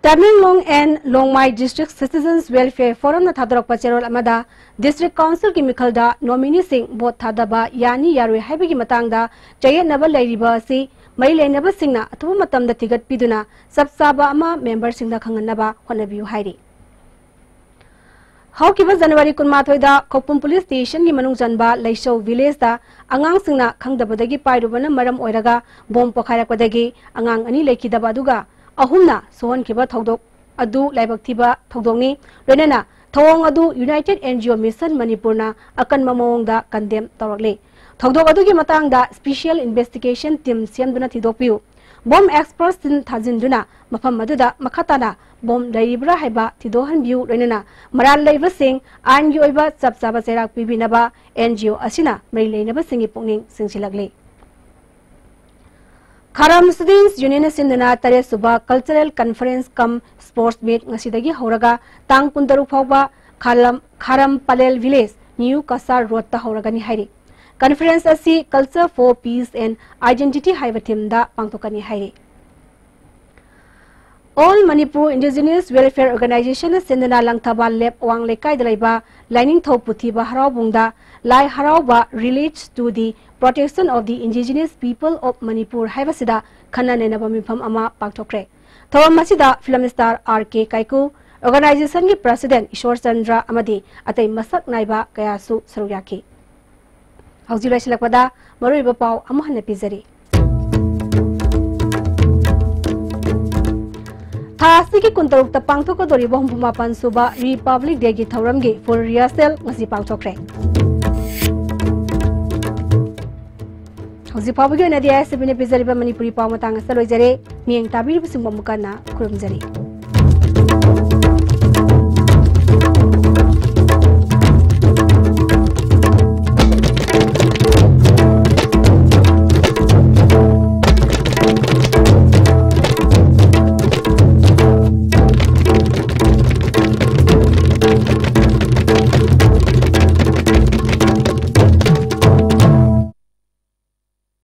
Tamenglong and Longmai District Citizens Welfare Forumꯅ ꯊꯥꯗꯣꯔꯛꯄ ꯆꯦꯔꯣꯜ ꯑꯃꯗ, District Councilꯒꯤ ꯃꯤꯈꯜꯗ nomineeꯁꯤꯡ vote ꯊꯥꯗꯕ ꯌꯥꯅꯤ ꯌꯥꯔꯣꯏ ꯍꯥꯏꯕꯒꯤ ꯃꯇꯥꯡꯗ ꯆꯌꯦꯠꯅꯕ ꯂꯩꯔꯤꯕ ꯑꯁꯤ ꯃꯔꯤ ꯂꯩꯅꯕꯁꯤꯡꯅ ꯑꯊꯨꯕ ꯃꯇꯝꯗ ꯊꯤꯒꯠꯄꯤꯗꯨꯅ ꯆꯞ ꯆꯥꯕ ꯑꯃ memberꯁꯤꯡꯗ ꯈꯪꯍꯟꯅꯕ ꯍꯣꯠꯅꯕꯤꯌꯨ ꯍꯥꯏꯔꯤ꯫ ꯍꯧꯈꯤꯕ January ꯀꯨꯟꯃꯥꯊꯣꯏꯗ ꯈꯧꯄꯨꯝ Police Stationꯒꯤ ꯃꯅꯨꯡ ꯆꯟꯕ ꯂꯩꯁꯧ Villageꯇ ꯑꯉꯥꯡꯁꯤꯡꯅ ꯈꯪꯗꯕꯗꯒꯤ ꯄꯥꯏꯔꯨꯕꯅ ꯃꯔꯝ ꯑꯣꯏꯔꯒ bomb ꯄꯣꯈꯥꯏꯔꯛꯄꯗꯒꯤ ꯑꯉꯥꯡ ꯑꯅꯤ ꯂꯩꯈꯤꯗꯕ ꯑꯗꯨꯒ ꯑꯍꯨꯝꯅ ꯁꯣꯛꯍꯟꯈꯤꯕ ꯊꯧꯗꯣꯛ ꯑꯗꯨ ꯂꯥꯏꯕꯛ ꯊꯤꯕ ꯊꯧꯗꯣꯛꯅꯤ꯫ ꯂꯣꯏꯅꯅ ꯊꯧꯑꯣꯡ ꯑꯗꯨ United N G O Mission ꯃꯅꯤꯄꯨꯔꯅ ꯑꯀꯟꯕ ꯃꯑꯣꯡꯗ condemn ꯇꯧꯔꯛꯂꯤ꯫ ꯊꯧꯗꯣꯛ ꯑꯗꯨꯒꯤ ꯃꯇꯥꯡꯗ special investigation team ꯁꯦꯝꯗꯨꯅ ꯊꯤꯗꯣꯛꯄꯤꯌꯨ꯫ Bomb experts team ꯊꯥꯖꯤꯟꯗꯨꯅ ꯃꯐꯝ ꯑꯗꯨꯗ ꯃꯈꯥ ꯇꯥꯅ bomb ꯂꯩꯔꯤꯕ꯭ꯔꯥ ꯍꯥꯏꯕ ꯊꯤꯗꯣꯛꯍꯟꯕꯤꯌꯨ, ꯂꯣꯏꯅꯅ ꯃꯔꯥꯜ ꯂꯩꯕꯁꯤꯡ ꯑꯥꯏꯟꯒꯤ ꯑꯣꯏꯕ ꯆꯞ ꯆꯥꯕ ꯆꯩꯔꯥꯛ ꯄꯤꯕꯤꯅꯕ N G O ꯑꯁꯤꯅ ꯃꯔꯤ ꯂꯩꯅꯕꯁꯤꯡꯒꯤ ꯄꯨꯛꯅꯤꯡ ꯆꯤꯡꯁꯤꯜꯂꯛꯂꯤ꯫ ꯈꯥꯔꯝ Students Union ꯁꯤꯟꯗꯨꯅ ꯇꯔꯦꯠ ꯁꯨꯕ Cultural Conference cum Sports Meet ꯉꯁꯤꯗꯒꯤ ꯍꯧꯔꯒ ꯇꯥꯡ ꯀꯨꯟꯇꯔꯨꯛ ꯐꯥꯎꯕ ꯈꯥꯂꯝ-, ꯈꯥꯔꯝ Pallel Village, New Cachar Road ꯇ ꯍꯧꯔꯒꯅꯤ ꯍꯥꯏꯔꯤ꯫ Conference ꯑꯁꯤ Culture for Peace and Identity ꯍꯥꯏꯕ theme ꯗ ꯄꯥꯡꯊꯣꯛꯀꯅꯤ ꯍꯥꯏꯔꯤ꯫ All Manipur Indigenous Welfare Organization ꯅ ꯁꯤꯟꯗꯨꯅ ꯂꯪꯊꯕꯥꯜ ꯂꯦꯞ ꯑꯋꯥꯡ ꯂꯩꯀꯥꯏꯗ ꯂꯩꯕ ꯂꯥꯏꯅꯤꯡꯊꯧ ꯄꯨꯊꯤꯕ ꯍꯔꯥꯎꯕꯨꯡꯗ ꯂꯥꯏ ꯍꯔꯥꯎꯕ Relates to the Protection of the Indigenous People of Manipur ꯍꯥꯏꯕꯁꯤꯗ ꯈꯟꯅ ꯅꯩꯅꯕ ꯃꯤꯐꯝ ꯑꯃ ꯄꯥꯡꯊꯣꯛꯈ꯭ꯔꯦ꯫ ꯊꯧꯔꯝ ꯑꯁꯤꯗ film star R K ꯀꯥꯏꯀꯨ, organization ꯒꯤ president ꯏꯁꯣꯔ ꯆꯟꯗ꯭ꯔ ꯑꯃꯗꯤ ꯑꯇꯩ ꯃꯁꯛ ꯅꯥꯏꯕ ꯀꯌꯥꯁꯨ ꯁꯔꯨꯛ ꯌꯥꯈꯤ꯫ ꯍꯧꯖꯤꯛ ꯂꯣꯏꯁꯤꯜꯂꯛꯄꯗ ꯃꯔꯨꯑꯣꯏꯕ ꯄꯥꯎ ꯑꯃꯨꯛ ꯍꯟꯅ ꯄꯤꯖꯔꯤ꯫ ꯊꯥ ꯑꯁꯤꯒꯤ ꯀꯨꯟꯇꯔꯨꯛꯇ ꯄꯥꯡꯊꯣꯛꯀꯗꯧꯔꯤꯕ ꯍꯨꯝꯐꯨ ꯃꯥꯄꯟ ꯁꯨꯕ Republic Day ꯒꯤ ꯊꯧꯔꯝꯒꯤ full rehearsal ꯉꯁꯤ ꯄꯥꯡꯊꯣꯛꯈ꯭ꯔꯦ꯫ ꯍꯧꯖꯤꯛ ꯐꯥꯎꯕꯒꯤ ꯑꯣꯏꯅꯗꯤ I S B ꯅ ꯄꯤꯖꯔꯤꯕ ꯃꯅꯤꯄꯨꯔꯤ ꯄꯥꯎ ꯃꯇꯥꯡ ꯑꯁꯤꯗ ꯂꯣꯏꯖꯔꯦ꯫ ꯃꯤꯠꯌꯦꯡ ꯇꯥꯕꯤꯔꯤꯕꯁꯤꯡꯕꯨ ꯑꯃꯨꯛ ꯍꯟꯅ ꯈꯨꯔꯨꯝꯖꯔꯤ꯫